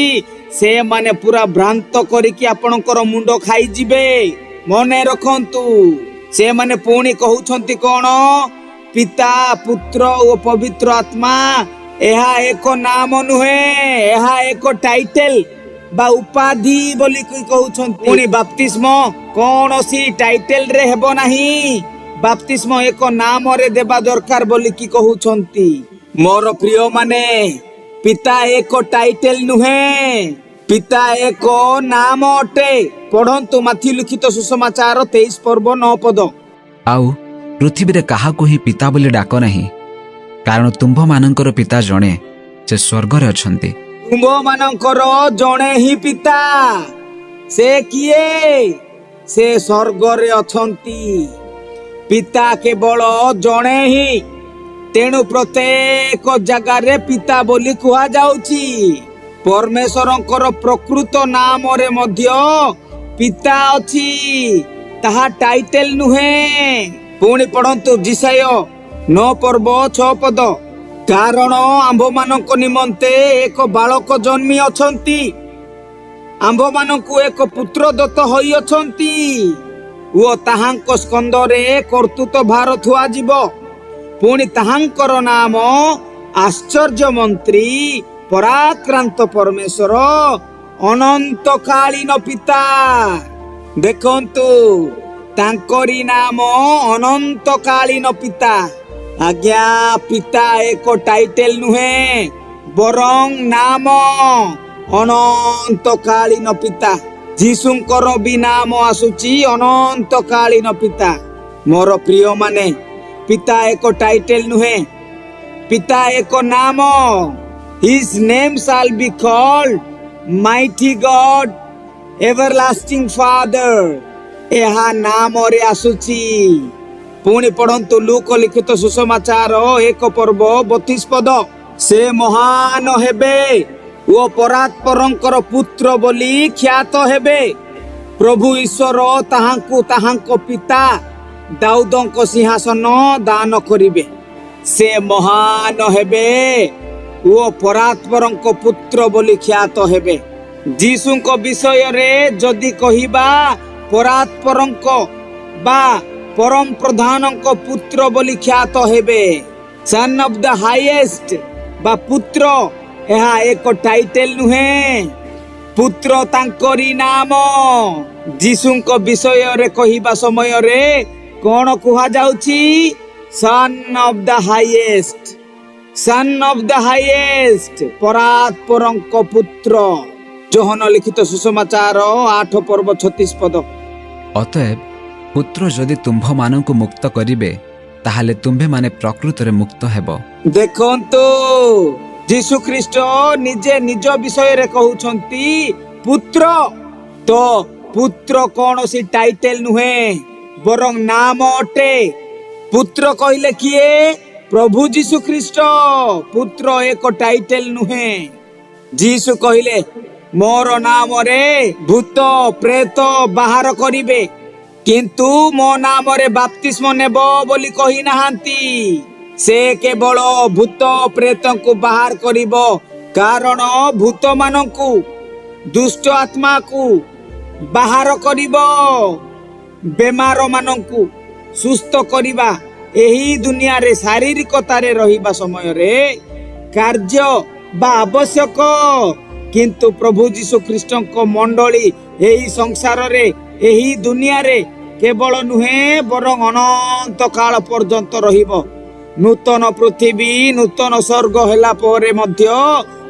ସେମାନେ ପୁରା ଭ୍ରାନ୍ତ କରିକି ଆପଣଙ୍କର ମୁଣ୍ଡ ଖାଇଯିବେ। ମନେ ରଖନ୍ତୁ, ସେମାନେ ପୁଣି କହୁଛନ୍ତି କଣ? ପିତା, ପୁତ୍ର ଓ ପବିତ୍ର ଆତ୍ମା ଏହା ଏକ ନାମ ନୁହେଁ, ଏହା ଏକ ଟାଇଟେଲ ବା ଉପାଧି ବୋଲି କହୁଛନ୍ତି। ପୁଣି ବାପ୍ତିସ୍ମ କୌଣସି ଟାଇଟେଲରେ ହେବ ନାହିଁ, ବାପ୍ତିସ୍ମ ଏକ ନାମରେ ଦେବା ଦରକାର ବୋଲିକି କହୁଛନ୍ତି। ମୋର ପ୍ରିୟମାନେ, ପିତା ଏକ ଟାଇଟେଲ ନୁହେଁ, ପିତା ଏକ ନାମ ଅଟେ। ପଢନ୍ତୁ ମାଥିଉ ଲିଖିତ ସୁସମାଚାର 23 ପର୍ବ 9 ପଦ। ଆଉ ପୃଥିବୀରେ କାହାକୁ ହିଁ ପିତା ବୋଲି ଡାକ ନାହିଁ, କାରଣ ତୁମ୍ଭମାନଙ୍କର ପିତା ଜଣେ, ସେ ସ୍ୱର୍ଗରେ ଅଛନ୍ତି। ତୁମ୍ଭମାନଙ୍କର ଜଣେ ହିଁ ପିତା। ସେ କିଏ? ସେ ସ୍ୱର୍ଗରେ ଅଛନ୍ତି। ପିତା କେବଳ ଜଣେ ହିଁ। ତେଣୁ ପ୍ରତ୍ୟେକ ଜାଗାରେ ପିତା ବୋଲି କୁହାଯାଉଛି। ପରମେଶ୍ୱରଙ୍କର ପ୍ରକୃତ ନାମରେ ମଧ୍ୟ ପିତା ଅଛି, ତାହା ଟାଇଟେଲ ନୁହେଁ। ପୁଣି ପଢନ୍ତୁ ଯିଶାଇୟ 9 ପର୍ବ 6 ପଦ। କାରଣ ଆମ୍ଭମାନଙ୍କ ନିମନ୍ତେ ଏକ ବାଳକ ଜନ୍ମି ଅଛନ୍ତି, ଆମ୍ଭମାନଙ୍କୁ ଏକ ପୁତ୍ର ଦତ୍ତ ହୋଇଅଛନ୍ତି ଓ ତାହାଙ୍କ ସ୍କନ୍ଧରେ କର୍ତ୍ତୃତ୍ୱ ଭାର ଥୁଆଯିବ। ପୁଣି ତାହାଙ୍କର ନାମ ଆଶ୍ଚର୍ଯ୍ୟ ମନ୍ତ୍ରୀ, ପରାକ୍ରାନ୍ତ ପରମେଶ୍ୱର, ଅନନ୍ତକାଳୀନ ପିତା। ଦେଖନ୍ତୁ, ତାଙ୍କରି ନାମ ଅନନ୍ତକାଳୀନ ପିତା। ଆଜ୍ଞା, ପିତା ଏକ ଟାଇଟେଲ ନୁହେଁ, ବରଂ ନାମ ଅନନ୍ତକାଳୀନ ପିତା। ଯୀଶୁଙ୍କର ବି ନାମ ଆସୁଛି ଅନନ୍ତକାଳୀନ ପିତା। ମୋର ପ୍ରିୟମାନେ, ପିତା ଏକ ଟାଇଟେଲ ନୁହେଁ, ପିତା ଏକ ନାମ। His name shall be called Mighty God, Everlasting Father। ଏହା ନାମରେ ଆସୁଛି। ପୁଣି ପଢନ୍ତୁ ଲୂକ ଲିଖିତ ସୁସମାଚାର 1 ପର୍ବ 32 ପଦ। ସେ ମହାନ ହେବେ ଓ ପରାତ୍ପରଙ୍କର ପୁତ୍ର ବୋଲି ଖ୍ୟାତ ହେବେ। ପ୍ରଭୁ ଈଶ୍ୱର ତାହାଙ୍କୁ ତାହାଙ୍କ ପିତା ଦାଉଦଙ୍କ ସିଂହାସନ ଦାନ କରିବେ। ସେ ମହାନ ହେବେ ଓ ପରାତ୍ପରଙ୍କ ପୁତ୍ର ବୋଲି ଖ୍ୟାତ ହେବେ। ଯୀଶୁଙ୍କ ବିଷୟରେ ଯଦି କହିବା, ପରାତ୍ପରଙ୍କ ବା ପରମ ପ୍ରଧାନଙ୍କ ପୁତ୍ର ବୋଲି ଖ୍ୟାତ ହେବେ। ସନ୍ ଅଫ the highest ବା ପୁତ୍ର, ଏହା ଏକ ଟାଇଟେଲ ନୁହେଁ। ପୁତ୍ର ତାଙ୍କରି ନାମ। ଯୀଶୁଙ୍କ ବିଷୟରେ କହିବା ସମୟରେ କଣ କୁହାଯାଉଛି? Son of the Highest, Son of the Highest, ପରାତ୍ପରଙ୍କ ପୁତ୍ର। ଯୋହନ ଲିଖିତ ସୁସମାଚାର 8 ପର୍ବ 36 ପଦ। ଅତଏବ ପୁତ୍ର ଯଦି ତୁମ୍ଭମାନଙ୍କୁ ମୁକ୍ତ କରିବେ, ତାହେଲେ ତୁମ୍ଭେମାନେ ପ୍ରକୃତରେ ମୁକ୍ତ ହେବ। ଦେଖନ୍ତୁ, ଯୀଶୁ ଖ୍ରୀଷ୍ଟ ନିଜେ ନିଜ ବିଷୟରେ କହୁଛନ୍ତି ପୁତ୍ର। ତ ପୁତ୍ର କୌଣସି ଟାଇଟେଲ ନୁହେଁ, ବରଂ ନାମ ଅଟେ। ପୁତ୍ର କହିଲେ କିଏ? ପ୍ରଭୁ ଯୀଶୁ ଖ୍ରୀଷ୍ଟ। ପୁତ୍ର ଏକ ଟାଇଟେଲ ନୁହେଁ। ଯୀଶୁ କହିଲେ, ମୋର ନାମରେ ଭୂତ ପ୍ରେତ ବାହାର କରିବେ, କିନ୍ତୁ ମୋ ନାମରେ ବାପ୍ତିସ୍ମ ନେବ ବୋଲି କହି ନାହାନ୍ତି। ସେ କେବଳ ଭୂତ ପ୍ରେତଙ୍କୁ ବାହାର କରିବ, କାରଣ ଭୂତମାନଙ୍କୁ, ଦୁଷ୍ଟ ଆତ୍ମାକୁ ବାହାର କରିବ। ବେମାର ମାନଙ୍କୁ ସୁସ୍ଥ କରିବା ଏହି ଦୁନିଆରେ ଶାରୀରିକତାରେ ରହିବା ସମୟରେ କାର୍ଯ୍ୟ ବା ଆବଶ୍ୟକ। କିନ୍ତୁ ପ୍ରଭୁ ଯୀଶୁ ଖ୍ରୀଷ୍ଟଙ୍କ ମଣ୍ଡଳୀ ଏହି ସଂସାରରେ, ଏହି ଦୁନିଆରେ କେବଳ ନୁହେଁ, ବରଂ ଅନନ୍ତ କାଳ ପର୍ଯ୍ୟନ୍ତ ରହିବ। ନୂତନ ପୃଥିବୀ, ନୂତନ ସ୍ୱର୍ଗ ହେଲା ପରେ ମଧ୍ୟ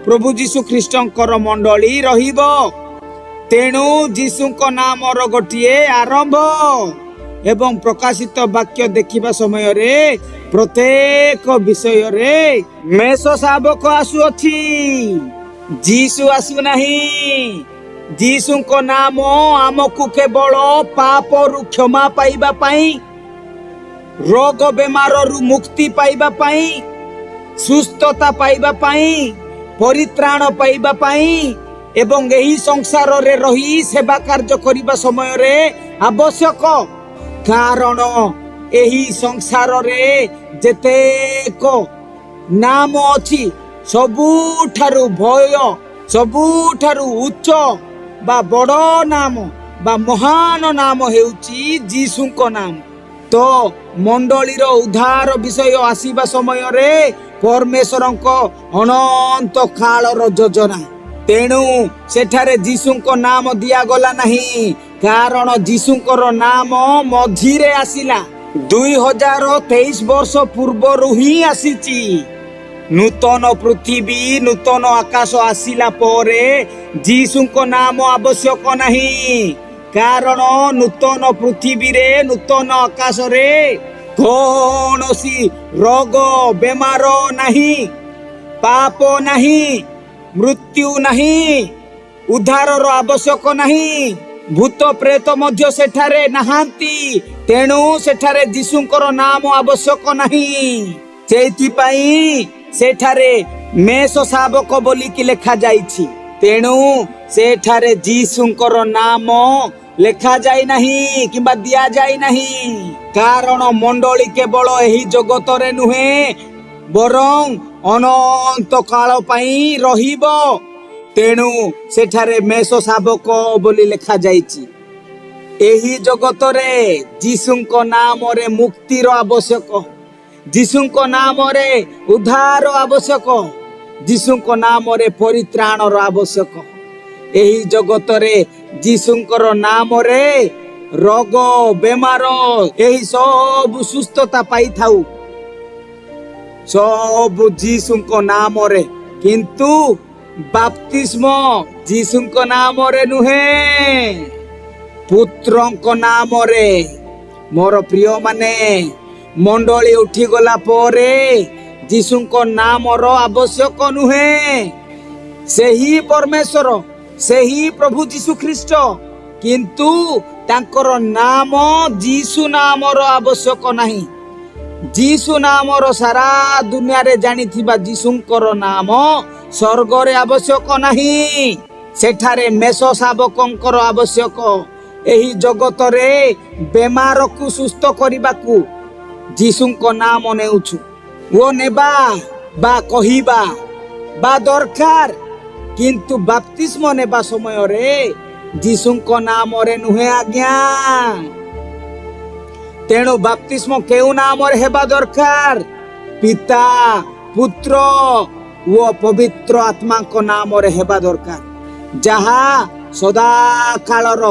ପ୍ରଭୁ ଯୀଶୁ ଖ୍ରୀଷ୍ଟଙ୍କର ମଣ୍ଡଳୀ ରହିବ। ତେଣୁ ଯୀଶୁଙ୍କ ନାମର ଗୋଟିଏ ଆରମ୍ଭ ଏବଂ ପ୍ରକାଶିତ ବାକ୍ୟ ଦେଖିବା ସମୟରେ ପ୍ରତ୍ୟେକ ବିଷୟରେ ମେଷ ଶାବକ ଆସୁଅଛି, ଯୀଶୁ ଆସୁନାହିଁ। ଯୀଶୁଙ୍କ ନାମ ଆମକୁ କେବଳ ପାପରୁ କ୍ଷମା ପାଇବା ପାଇଁ, ରୋଗ ବେମାରରୁ ମୁକ୍ତି ପାଇବା ପାଇଁ, ସୁସ୍ଥତା ପାଇବା ପାଇଁ, ପରିତ୍ରାଣ ପାଇବା ପାଇଁ ଏବଂ ଏହି ସଂସାରରେ ରହି ସେବା କାର୍ଯ୍ୟ କରିବା ସମୟରେ ଆବଶ୍ୟକ। କାରଣ ଏହି ସଂସାରରେ ଯେତେକ ନାମ ଅଛି, ସବୁଠାରୁ ଭୟ, ସବୁଠାରୁ ଉଚ୍ଚ ବା ବଡ଼ ନାମ ବା ମହାନ ନାମ ହେଉଛି ଯୀଶୁଙ୍କ ନାମ। ତ ମଣ୍ଡଳୀର ଉଦ୍ଧାର ବିଷୟ ଆସିବା ସମୟରେ ପରମେଶ୍ୱରଙ୍କ ଅନନ୍ତ କାଳର ଯୋଜନା। ତେଣୁ ସେଠାରେ ଯୀଶୁଙ୍କ ନାମ ଦିଆଗଲା ନାହିଁ, କାରଣ ଯୀଶୁଙ୍କର ନାମ ମଝିରେ ଆସିଲା, 2023 ବର୍ଷ ପୂର୍ବରୁ ହିଁ ଆସିଛି। ନୂତନ ପୃଥିବୀ, ନୂତନ ଆକାଶ ଆସିଲା ପରେ ଯୀଶୁଙ୍କ ନାମ ଆବଶ୍ୟକ ନାହିଁ, କାରଣ ନୂତନ ପୃଥିବୀରେ, ନୂତନ ଆକାଶରେ କୌଣସି ରୋଗ ବେମାର ନାହିଁ, ପାପ ନାହିଁ, ମୃତ୍ୟୁ ନାହିଁ, ଉଦ୍ଧାରର ଆବଶ୍ୟକ ନାହିଁ। ଭୂତ ପ୍ରେତ ମଧ୍ୟ ସେଠାରେ ନାହାନ୍ତି। ତେଣୁ ସେଠାରେ ଯୀଶୁଙ୍କର ନାମ ଆବଶ୍ୟକ ନାହିଁ। ସେଇଥିପାଇଁ ସେଠାରେ ମେଷ ଶାବକ ବୋଲିକି ଲେଖାଯାଇଛି। ତେଣୁ ସେଠାରେ ଯୀଶୁଙ୍କର ନାମ ଲେଖାଯାଇ ନାହିଁ କିମ୍ବା ଦିଆଯାଇ ନାହିଁ, କାରଣ ମଣ୍ଡଳୀ କେବଳ ଏହି ଜଗତରେ ନୁହେଁ, ବରଂ ଅନନ୍ତ କାଳ ପାଇଁ ରହିବ। ତେଣୁ ସେଠାରେ ମେଷ ଶାବକ ବୋଲି ଲେଖାଯାଇଛି। ଏହି ଜଗତରେ ଯୀଶୁଙ୍କ ନାମରେ ମୁକ୍ତିର ଆବଶ୍ୟକ, ଯୀଶୁଙ୍କ ନାମରେ ଉଦ୍ଧାର ଆବଶ୍ୟକ, ଯୀଶୁଙ୍କ ନାମରେ ପରିତ୍ରାଣର ଆବଶ୍ୟକ। ଏହି ଜଗତରେ ଯୀଶୁଙ୍କର ନାମରେ ରୋଗ ବେମାର ଏହି ସବୁ ସୁସ୍ଥତା ପାଇଥାଉ, ସବୁ ଯୀଶୁଙ୍କ ନାମରେ। କିନ୍ତୁ ବାପ୍ତିସ୍ମ ଯୀଶୁଙ୍କ ନାମରେ ନୁହେଁ, ପୁତ୍ରଙ୍କ ନାମରେ। ମୋର ପ୍ରିୟମାନେ, ମଣ୍ଡଳୀ ଉଠିଗଲା ପରେ ଯୀଶୁଙ୍କ ନାମର ଆବଶ୍ୟକ ନୁହେଁ। ସେହି ପରମେଶ୍ୱର, ସେହି ପ୍ରଭୁ ଯୀଶୁ ଖ୍ରୀଷ୍ଟ, କିନ୍ତୁ ତାଙ୍କର ନାମ ଯୀଶୁ ନାମର ଆବଶ୍ୟକ ନାହିଁ। ଯୀଶୁ ନାମର ସାରା ଦୁନିଆରେ ଜାଣିଥିବା ଯୀଶୁଙ୍କର ନାମ ସ୍ୱର୍ଗରେ ଆବଶ୍ୟକ ନାହିଁ। ସେଠାରେ ମେଷ ଶାବକଙ୍କର ଆବଶ୍ୟକ। ଏହି ଜଗତରେ ବେମାରକୁ ସୁସ୍ଥ କରିବାକୁ ଯୀଶୁଙ୍କ ନାମ ନେଉଛୁ। ଓ ନେବା ବା କହିବା ବା ଦରକାର, କିନ୍ତୁ ବାପ୍ତିସ୍ମ ନେବା ସମୟରେ ଯୀଶୁଙ୍କ ନାମରେ ନୁହେଁ ଆଜ୍ଞା। ତେଣୁ ବାପ୍ତିସ୍ମ କେଉଁ ନାମରେ ହେବା ଦରକାର? ପିତା, ପୁତ୍ର ଓ ପବିତ୍ର ଆତ୍ମାଙ୍କ ନାମରେ ହେବା ଦରକାର, ଯାହା ସଦା କାଳର,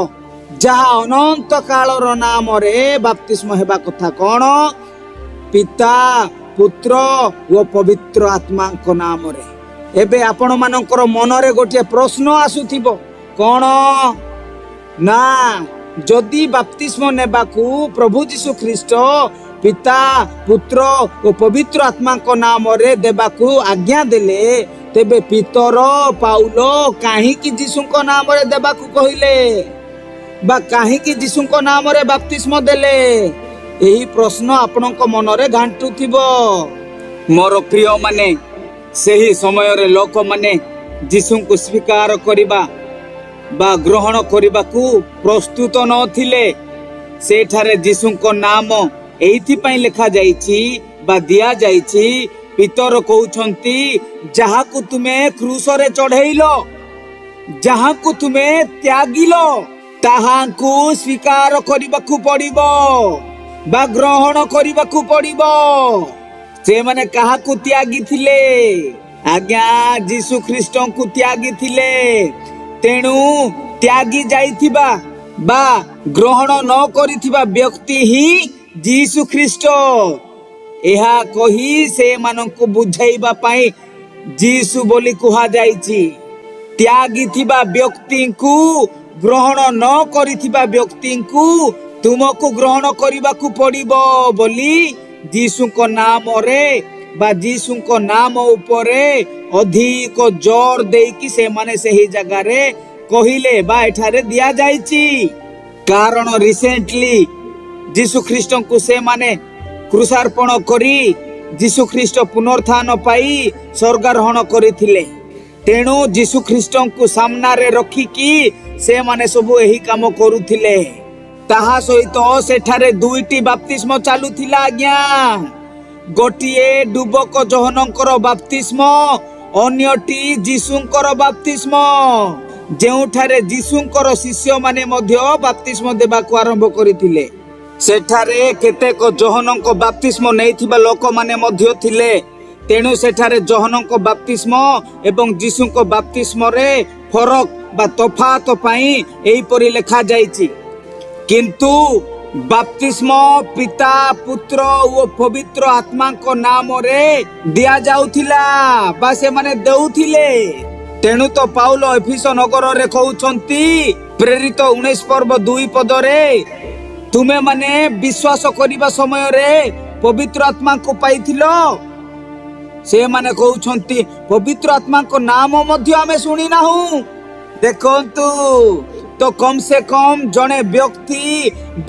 ଯାହା ଅନନ୍ତ କାଳର ନାମରେ ବାପ୍ତିସ୍ମ ହେବା କଥା। କଣ? ପିତା, ପୁତ୍ର ଓ ପବିତ୍ର ଆତ୍ମାଙ୍କ ନାମରେ। ଏବେ ଆପଣମାନଙ୍କର ମନରେ ଗୋଟିଏ ପ୍ରଶ୍ନ ଆସୁଥିବ, କଣ ନା ଯଦି ବାପ୍ତିସ୍ମ ନେବାକୁ ପ୍ରଭୁ ଯୀଶୁ ଖ୍ରୀଷ୍ଟ ପିତା, ପୁତ୍ର ଓ ପବିତ୍ର ଆତ୍ମାଙ୍କ ନାମରେ ଦେବାକୁ ଆଜ୍ଞା ଦେଲେ, ତେବେ ପିତର, ପାଉଲ କାହିଁକି ଯୀଶୁଙ୍କ ନାମରେ ଦେବାକୁ କହିଲେ ବା କାହିଁକି ଯୀଶୁଙ୍କ ନାମରେ ବାପ୍ତିସ୍ମ ଦେଲେ? ଏହି ପ୍ରଶ୍ନ ଆପଣଙ୍କ ମନରେ ଘାଣ୍ଟୁଥିବ। ମୋର ପ୍ରିୟମାନେ, ସେହି ସମୟରେ ଲୋକମାନେ ଯୀଶୁଙ୍କୁ ସ୍ୱୀକାର କରିବା ବା ଗ୍ରହଣ କରିବାକୁ ପ୍ରସ୍ତୁତ ନଥିଲେ। ସେଠାରେ ଯୀଶୁଙ୍କ ନାମ ଏଇଥିପାଇଁ ଲେଖାଯାଇଛି ବା ଦିଆଯାଇଛି। ପିତର କହୁଛନ୍ତି, ଯାହାକୁ ତୁମେ କ୍ରୁଶରେ ଚଢେଇଲ, ଯାହାକୁ ତୁମେ ତ୍ୟାଗିଲ, ତାହାଙ୍କୁ ସ୍ୱୀକାର କରିବାକୁ ପଡିବ ବା ଗ୍ରହଣ କରିବାକୁ ପଡିବ। ସେମାନେ କାହାକୁ ତ୍ୟାଗିଥିଲେ ଆଜ୍ଞା? ଯୀଶୁ ଖ୍ରୀଷ୍ଟଙ୍କୁ ତ୍ୟାଗିଥିଲେ। ତେଣୁ ତ୍ୟାଗି ଯାଇଥିବା ବା ଗ୍ରହଣ ନ କରିଥିବା ବ୍ୟକ୍ତି ହିଁ ଯୀଶୁ ଖ୍ରୀଷ୍ଟ। ଏହା କହି ସେମାନଙ୍କୁ ବୁଝାଇବା ପାଇଁ ଯୀଶୁ ବୋଲି କୁହାଯାଇଛି। ତ୍ୟାଗିଥିବା ବ୍ୟକ୍ତିଙ୍କୁ, ଗ୍ରହଣ ନ କରିଥିବା ବ୍ୟକ୍ତିଙ୍କୁ ତୁମକୁ ଗ୍ରହଣ କରିବାକୁ ପଡିବ ବୋଲି ଯୀଶୁଙ୍କ ନାମରେ ବା ଯୀଶୁଙ୍କ ନାମ ଉପରେ ଅଧିକ ଜୋର ଦେଇକି ସେମାନେ ସେହି ଜାଗାରେ କହିଲେ ବା ଏଠାରେ ଦିଆଯାଇଛି। କାରଣ ରିସେଣ୍ଟଲି ଯୀଶୁ ଖ୍ରୀଷ୍ଟଙ୍କୁ ସେମାନେ କ୍ରୁଶାର୍ପଣ କରି ଯୀଶୁ ଖ୍ରୀଷ୍ଟ ପୁନରୁତ୍ଥାନ ପାଇ ସ୍ୱର୍ଗାରୋହଣ କରିଥିଲେ। ତେଣୁ ଯୀଶୁ ଖ୍ରୀଷ୍ଟଙ୍କୁ ସାମ୍ନାରେ ରଖିକି ସେମାନେ ସବୁ ଏହି କାମ କରୁଥିଲେ। ତାହା ସହିତ ସେଠାରେ ଦୁଇଟି ବାପ୍ତିସ୍ମ ଚାଲୁଥିଲା ଆଜ୍ଞା। ଗୋଟିଏ ଡୁବକ ଯୋହନଙ୍କର ବାପ୍ତିସ୍ମ, ଅନ୍ୟଟି ଯୀଶୁଙ୍କର ବାପ୍ତିସ୍ମ, ଯେଉଁଠାରେ ଯୀଶୁଙ୍କର ଶିଷ୍ୟମାନେ ମଧ୍ୟ ବାପ୍ତିସ୍ମ ଦେବାକୁ ଆରମ୍ଭ କରିଥିଲେ। ସେଠାରେ କେତେକ ଯୋହନଙ୍କ ବାପ୍ତିସ୍ମ ନେଇଥିବା ଲୋକମାନେ ମଧ୍ୟ ଥିଲେ। ତେଣୁ ସେଠାରେ ଯୋହନଙ୍କ ବାପ୍ତିସ୍ମ ଏବଂ ଯୀଶୁଙ୍କ ବାପ୍ତିସ୍ମରେ ଫରକ ବା ତଫାତ ପାଇଁ ଏହିପରି ଲେଖାଯାଇଛି। କିନ୍ତୁ ବାପ୍ତିସ୍ମ ପିତା, ପୁତ୍ର ଓ ପବିତ୍ର ଆତ୍ମାଙ୍କ ନାମରେ ଦିଆଯାଉଥିଲା ବା ସେମାନେ ଦେଉଥିଲେ। ତେଣୁ ତ ପାଉଲ ଏଫିସ ନଗରରେ କହୁଛନ୍ତି, ପ୍ରେରିତ 19 ପର୍ବ 2 ପଦରେ, ତୁମେ ମାନେ ବିଶ୍ୱାସ କରିବା ସମୟରେ ପବିତ୍ର ଆତ୍ମାଙ୍କୁ ପାଇଥିଲ? ସେମାନେ କହୁଛନ୍ତି, ପବିତ୍ର ଆତ୍ମାଙ୍କ ନାମ ମଧ୍ୟ ଆମେ ଶୁଣି ନାହୁଁ। ଦେଖନ୍ତୁ ତ, କମ ସେ କମ ଜଣେ ବ୍ୟକ୍ତି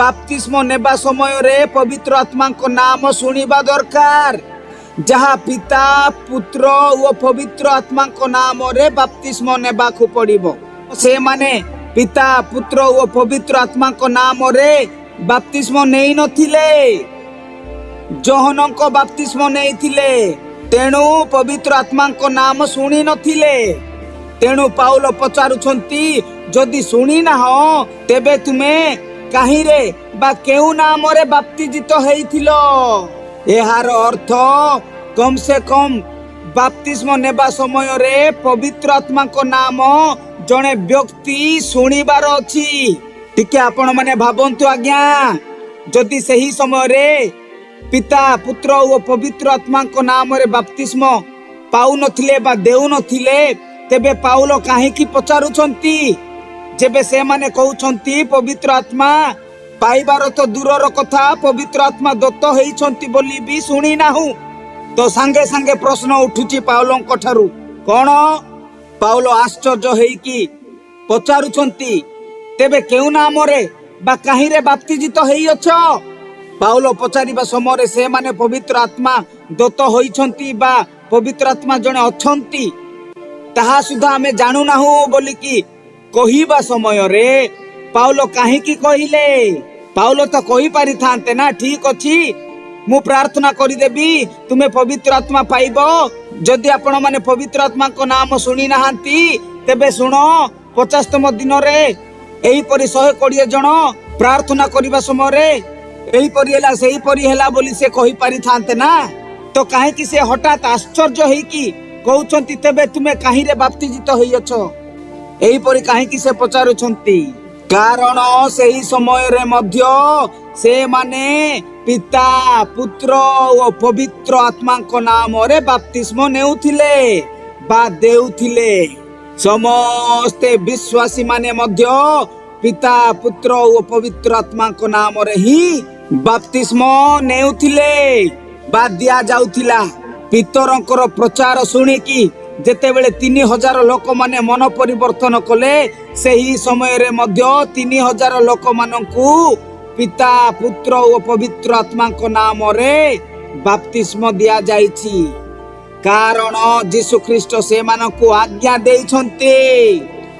ବାପ୍ତିସ୍ମ ନେବା ସମୟରେ ପବିତ୍ର ଆତ୍ମାଙ୍କ ନାମ ଶୁଣିବା ଦରକାର, ଯାହା ପିତା, ପୁତ୍ର ଓ ପବିତ୍ର ଆତ୍ମାଙ୍କ ନାମରେ ବାପ୍ତିସ୍ମ ନେବାକୁ ପଡିବ। ସେମାନେ ପିତା, ପୁତ୍ର ଓ ପବିତ୍ର ଆତ୍ମାଙ୍କ ନାମରେ ବାପ୍ତିସ୍ମ ନେଇନଥିଲେ, ଯୋହନଙ୍କ ବାପ୍ତିସ୍ମ ନେଇଥିଲେ। ତେଣୁ ପବିତ୍ର ଆତ୍ମାଙ୍କ ନାମ ଶୁଣି ନଥିଲେ। ତେଣୁ ପାଉଲ ପଚାରୁଛନ୍ତି, ଯଦି ଶୁଣି ନାହଁ, ତେବେ ତୁମେ କାହିଁରେ ବା କେଉଁ ନାମରେ ବାପ୍ତିଜିତ ହେଇଥିଲ? ଏହାର ଅର୍ଥ କମ ସେ କମ ବାପ୍ତିସ୍ମ ନେବା ସମୟରେ ପବିତ୍ର ଆତ୍ମାଙ୍କ ନାମ ଜଣେ ବ୍ୟକ୍ତି ଶୁଣିବାର ଅଛି। ଟିକେ ଆପଣମାନେ ଭାବନ୍ତୁ ଆଜ୍ଞା, ଯଦି ସେହି ସମୟରେ ପିତା, ପୁତ୍ର ଓ ପବିତ୍ର ଆତ୍ମାଙ୍କ ନାମରେ ବାପ୍ତିସ୍ମ ପାଉନଥିଲେ ବା ଦେଉନଥିଲେ, ତେବେ ପାଉଲ କାହିଁକି ପଚାରୁଛନ୍ତି? ଯେବେ ସେମାନେ କହୁଛନ୍ତି ପବିତ୍ର ଆତ୍ମା ପାଇବାର ତ ଦୂରର କଥା, ପବିତ୍ର ଆତ୍ମା ଦତ୍ତ ହେଇଛନ୍ତି ବୋଲି ବି ଶୁଣି ନାହୁଁ, ତ ସାଙ୍ଗେ ସାଙ୍ଗେ ପ୍ରଶ୍ନ ଉଠୁଛି ପାଉଲଙ୍କ ଠାରୁ କଣ? ପାଉଲ ଆଶ୍ଚର୍ଯ୍ୟ ହେଇକି ପଚାରୁଛନ୍ତି, ତେବେ କେଉଁ ନାମରେ ବା କାହିଁରେ ବାପ୍ତିଜିତ ହେଇଅଛ? ପାଉଲ ପଚାରିବା ସମୟରେ ସେମାନେ ପବିତ୍ର ଆତ୍ମା ଦତ୍ତ ହୋଇଛନ୍ତି ବା ପବିତ୍ର ଆତ୍ମା ଜଣେ ଅଛନ୍ତି ତାହା ସୁଦ୍ଧା ଆମେ ଜାଣୁନାହୁଁ ବୋଲିକି କହିବା ସମୟରେ ପାଉଲ କାହିଁକି କହିଲେ? ପାଉଲ ତ କହିପାରିଥାନ୍ତେ ନା, ଠିକ ଅଛି, ମୁଁ ପ୍ରାର୍ଥନା କରିଦେବି, ତୁମେ ପବିତ୍ର ଆତ୍ମା ପାଇବ। ଯଦି ଆପଣମାନେ ପବିତ୍ର ଆତ୍ମାଙ୍କ ନାମ ଶୁଣି ନାହାନ୍ତି, ତେବେ ଶୁଣ, 50ତମ ଦିନରେ ଏହିପରି 120 ଜଣ ପ୍ରାର୍ଥନା କରିବା ସମୟରେ ଏହିପରି ହେଲା, ସେହିପରି ହେଲା ବୋଲି ସେ କହିପାରିଥାନ୍ତେ ନା? ତ କାହିଁକି ସେ ହଠାତ୍ ଆଶ୍ଚର୍ଯ୍ୟ ହେଇକି କହୁଛନ୍ତି, ତେବେ ତୁମେ କାହିଁରେ ବାପ୍ତିଜିତ ହେଇଅଛ? ଏହିପରି କାହିଁକି ସେ ପଚାରୁଛନ୍ତି? କାରଣ ସେହି ସମୟରେ ମଧ୍ୟ ସେମାନେ ପିତା, ପୁତ୍ର ଓ ପବିତ୍ର ଆତ୍ମାଙ୍କ ନାମରେ ବାପ୍ତିସ୍ମ ନେଉଥିଲେ ବା ଦେଉଥିଲେ। ସମସ୍ତେ ବିଶ୍ୱାସୀ ମାନେ ମଧ୍ୟ ପିତା, ପୁତ୍ର ଓ ପବିତ୍ର ଆତ୍ମାଙ୍କ ନାମରେ ହିଁ ବାପ୍ତିସ୍ମ ନେଉଥିଲେ ବା ଦିଆଯାଉଥିଲା। ପିତରଙ୍କର ପ୍ରଚାର ଶୁଣିକି ଯେତେବେଳେ 3000 ଲୋକମାନେ ମନ ପରିବର୍ତ୍ତନ କଲେ, ସେହି ସମୟରେ ମଧ୍ୟ 3000 ଲୋକମାନଙ୍କୁ ପିତା, ପୁତ୍ର ଓ ପବିତ୍ର ଆତ୍ମାଙ୍କ ନାମରେ ବାପ୍ତିସ୍ମ ଦିଆଯାଇଛି, କାରଣ ଯୀଶୁ ଖ୍ରୀଷ୍ଟ ସେମାନଙ୍କୁ ଆଜ୍ଞା ଦେଇଛନ୍ତି।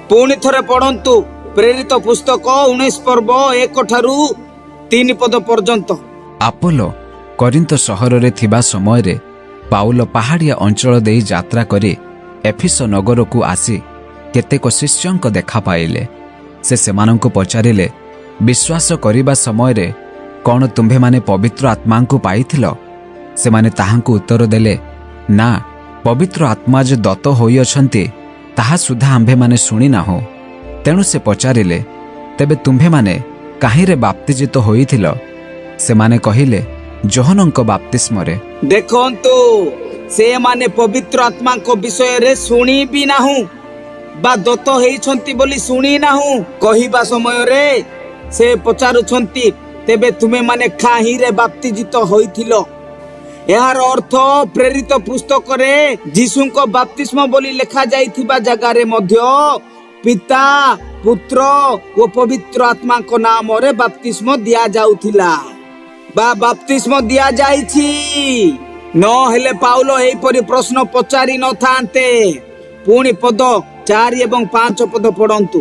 ପୁଣି ଥରେ ପଢନ୍ତୁ ପ୍ରେରିତ ପୁସ୍ତକ 19 ପର୍ବ 1 ଠାରୁ 3 ପଦ ପର୍ଯ୍ୟନ୍ତ। ଆପୋଲୋ କରିନ୍ଥ ସହରରେ ଥିବା ସମୟରେ ପାଉଲ ପାହାଡ଼ିଆ ଅଞ୍ଚଳ ଦେଇ ଯାତ୍ରା କରି ଏଫିସ ନଗରକୁ ଆସି କେତେକ ଶିଷ୍ୟଙ୍କ ଦେଖା ପାଇଲେ। ସେ ସେମାନଙ୍କୁ ପଚାରିଲେ, ବିଶ୍ୱାସ କରିବା ସମୟରେ କ'ଣ ତୁମ୍ଭେମାନେ ପବିତ୍ର ଆତ୍ମାଙ୍କୁ ପାଇଥିଲ? ସେମାନେ ତାହାଙ୍କୁ ଉତ୍ତର ଦେଲେ, ନା, ପବିତ୍ର ଆତ୍ମା ଯେ ଦତ୍ତ ହୋଇଅଛନ୍ତି, ତାହା ସୁଦ୍ଧା ଆମ୍ଭେମାନେ ଶୁଣିନାହୁଁ। ତେଣୁ ସେ ପଚାରିଲେ, ତେବେ ତୁମ୍ଭେମାନେ କାହିଁରେ ବାପ୍ତିଜିତ ହୋଇଥିଲ? ସେମାନେ କହିଲେ, ଯୋହନଙ୍କ ବାପ୍ତିସ୍ମରେ। ଦେଖନ୍ତୁ, ସେମାନେ ପବିତ୍ର ଆତ୍ମାଙ୍କ ବିଷୟରେ ଶୁଣି ବି ନାହୁଁ ବା ଦତ୍ତ ହେଇଛନ୍ତି ବୋଲି ଶୁଣି ନାହୁଁ କହିବା ସମୟରେ ସେ ପଚାରୁଛନ୍ତି, ତେବେ ତୁମେମାନେ କାହିଁରେ ବାପ୍ତିଜିତ ହୋଇଥିଲ? ଏହାର ଅର୍ଥ ପ୍ରେରିତ ପୁସ୍ତକରେ ଯୀଶୁଙ୍କ ବାପ୍ତିସ୍ମ ବୋଲି ଲେଖାଯାଇଥିବା ଜାଗାରେ ମଧ୍ୟ ପିତା, ପୁତ୍ର ଓ ପବିତ୍ର ଆତ୍ମାଙ୍କ ନାମରେ ବାପ୍ତିସ୍ମ ଦିଆଯାଉଥିଲା ବା ବାପ୍ତିସ୍ମ ଦିଆଯାଇଛି। ନହେଲେ ପାଉଲ ଏହିପରି ପ୍ରଶ୍ନ ପଚାରି ନଥାନ୍ତେ। ପୁଣି ପଦ 4 ଏବଂ 5 ପଦ ପଢନ୍ତୁ।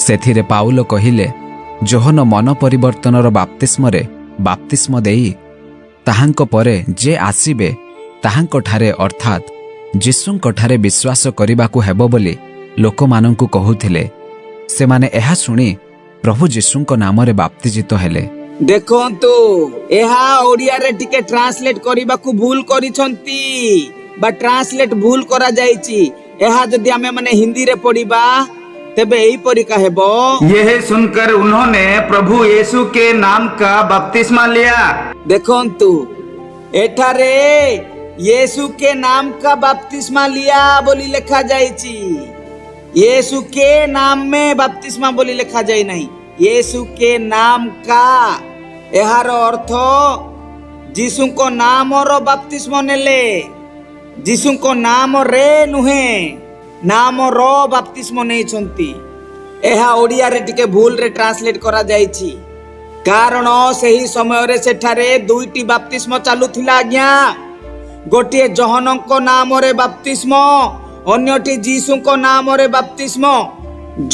ସେଥିରେ ପାଉଲ କହିଲେ, ଯୋହନ ମନ ପରିବର୍ତ୍ତନର ବାପ୍ତିସ୍ମରେ ବାପ୍ତିସ୍ମ ଦେଇ ତାହାଙ୍କ ପରେ ଯେ ଆସିବେ ତାହାଙ୍କଠାରେ, ଅର୍ଥାତ୍ ଯୀଶୁଙ୍କଠାରେ ବିଶ୍ୱାସ କରିବାକୁ ହେବ ବୋଲି ଲୋକମାନଙ୍କୁ କହୁଥିଲେ। ସେମାନେ ଏହା ଶୁଣି ପ୍ରଭୁ ଯୀଶୁଙ୍କ ନାମରେ ବାପ୍ତିଜିତ ହେଲେ। ଦେଖନ୍ତୁ, ଏହା ଓଡ଼ିଆରେ ଟିକେ ଟ୍ରାନ୍ସଲେଟ କରିବାକୁ ଭୁଲ କରିଛନ୍ତି ବା ଟ୍ରାନ୍ସଲେଟ ଭୁଲ କରାଯାଇଛି। ଏହା ଯଦି ଆମେ ମାନେ ହିନ୍ଦୀରେ ପଢିବା, ତେବେ ଏହିପରିକା ହେବ। यह सुनकर उन्होंने प्रभु यीशु के नाम का बपतिस्मा लिया। ଦେଖନ୍ତୁ, ଏଠାରେ यीशु के नाम का बपतिस्मा लिया ବୋଲି ଲେଖା ଯାଇଛି। यीशु के नाम में बपतिस्मा ବୋଲି ଲେଖା ଯାଇ ନାହିଁ। यीशु के नाम का, ଏହାର ଅର୍ଥ ଯୀଶୁଙ୍କ ନାମର ବାପ୍ତିସ୍ମ ନେଲେ। ଯୀଶୁଙ୍କ ନାମରେ ନୁହେଁ, ନାମର ବାପ୍ତିସ୍ମ ନେଇଛନ୍ତି। ଏହା ଓଡ଼ିଆରେ ଟିକେ ଭୁଲରେ ଟ୍ରାନ୍ସଲେଟ କରାଯାଇଛି, କାରଣ ସେହି ସମୟରେ ସେଠାରେ ଦୁଇଟି ବାପ୍ତିସ୍ମ ଚାଲୁଥିଲା ଆଜ୍ଞା। ଗୋଟିଏ ଯୋହନଙ୍କ ନାମରେ ବାପ୍ତିସ୍ମ, ଅନ୍ୟଟି ଯୀଶୁଙ୍କ ନାମରେ ବାପ୍ତିସ୍ମ।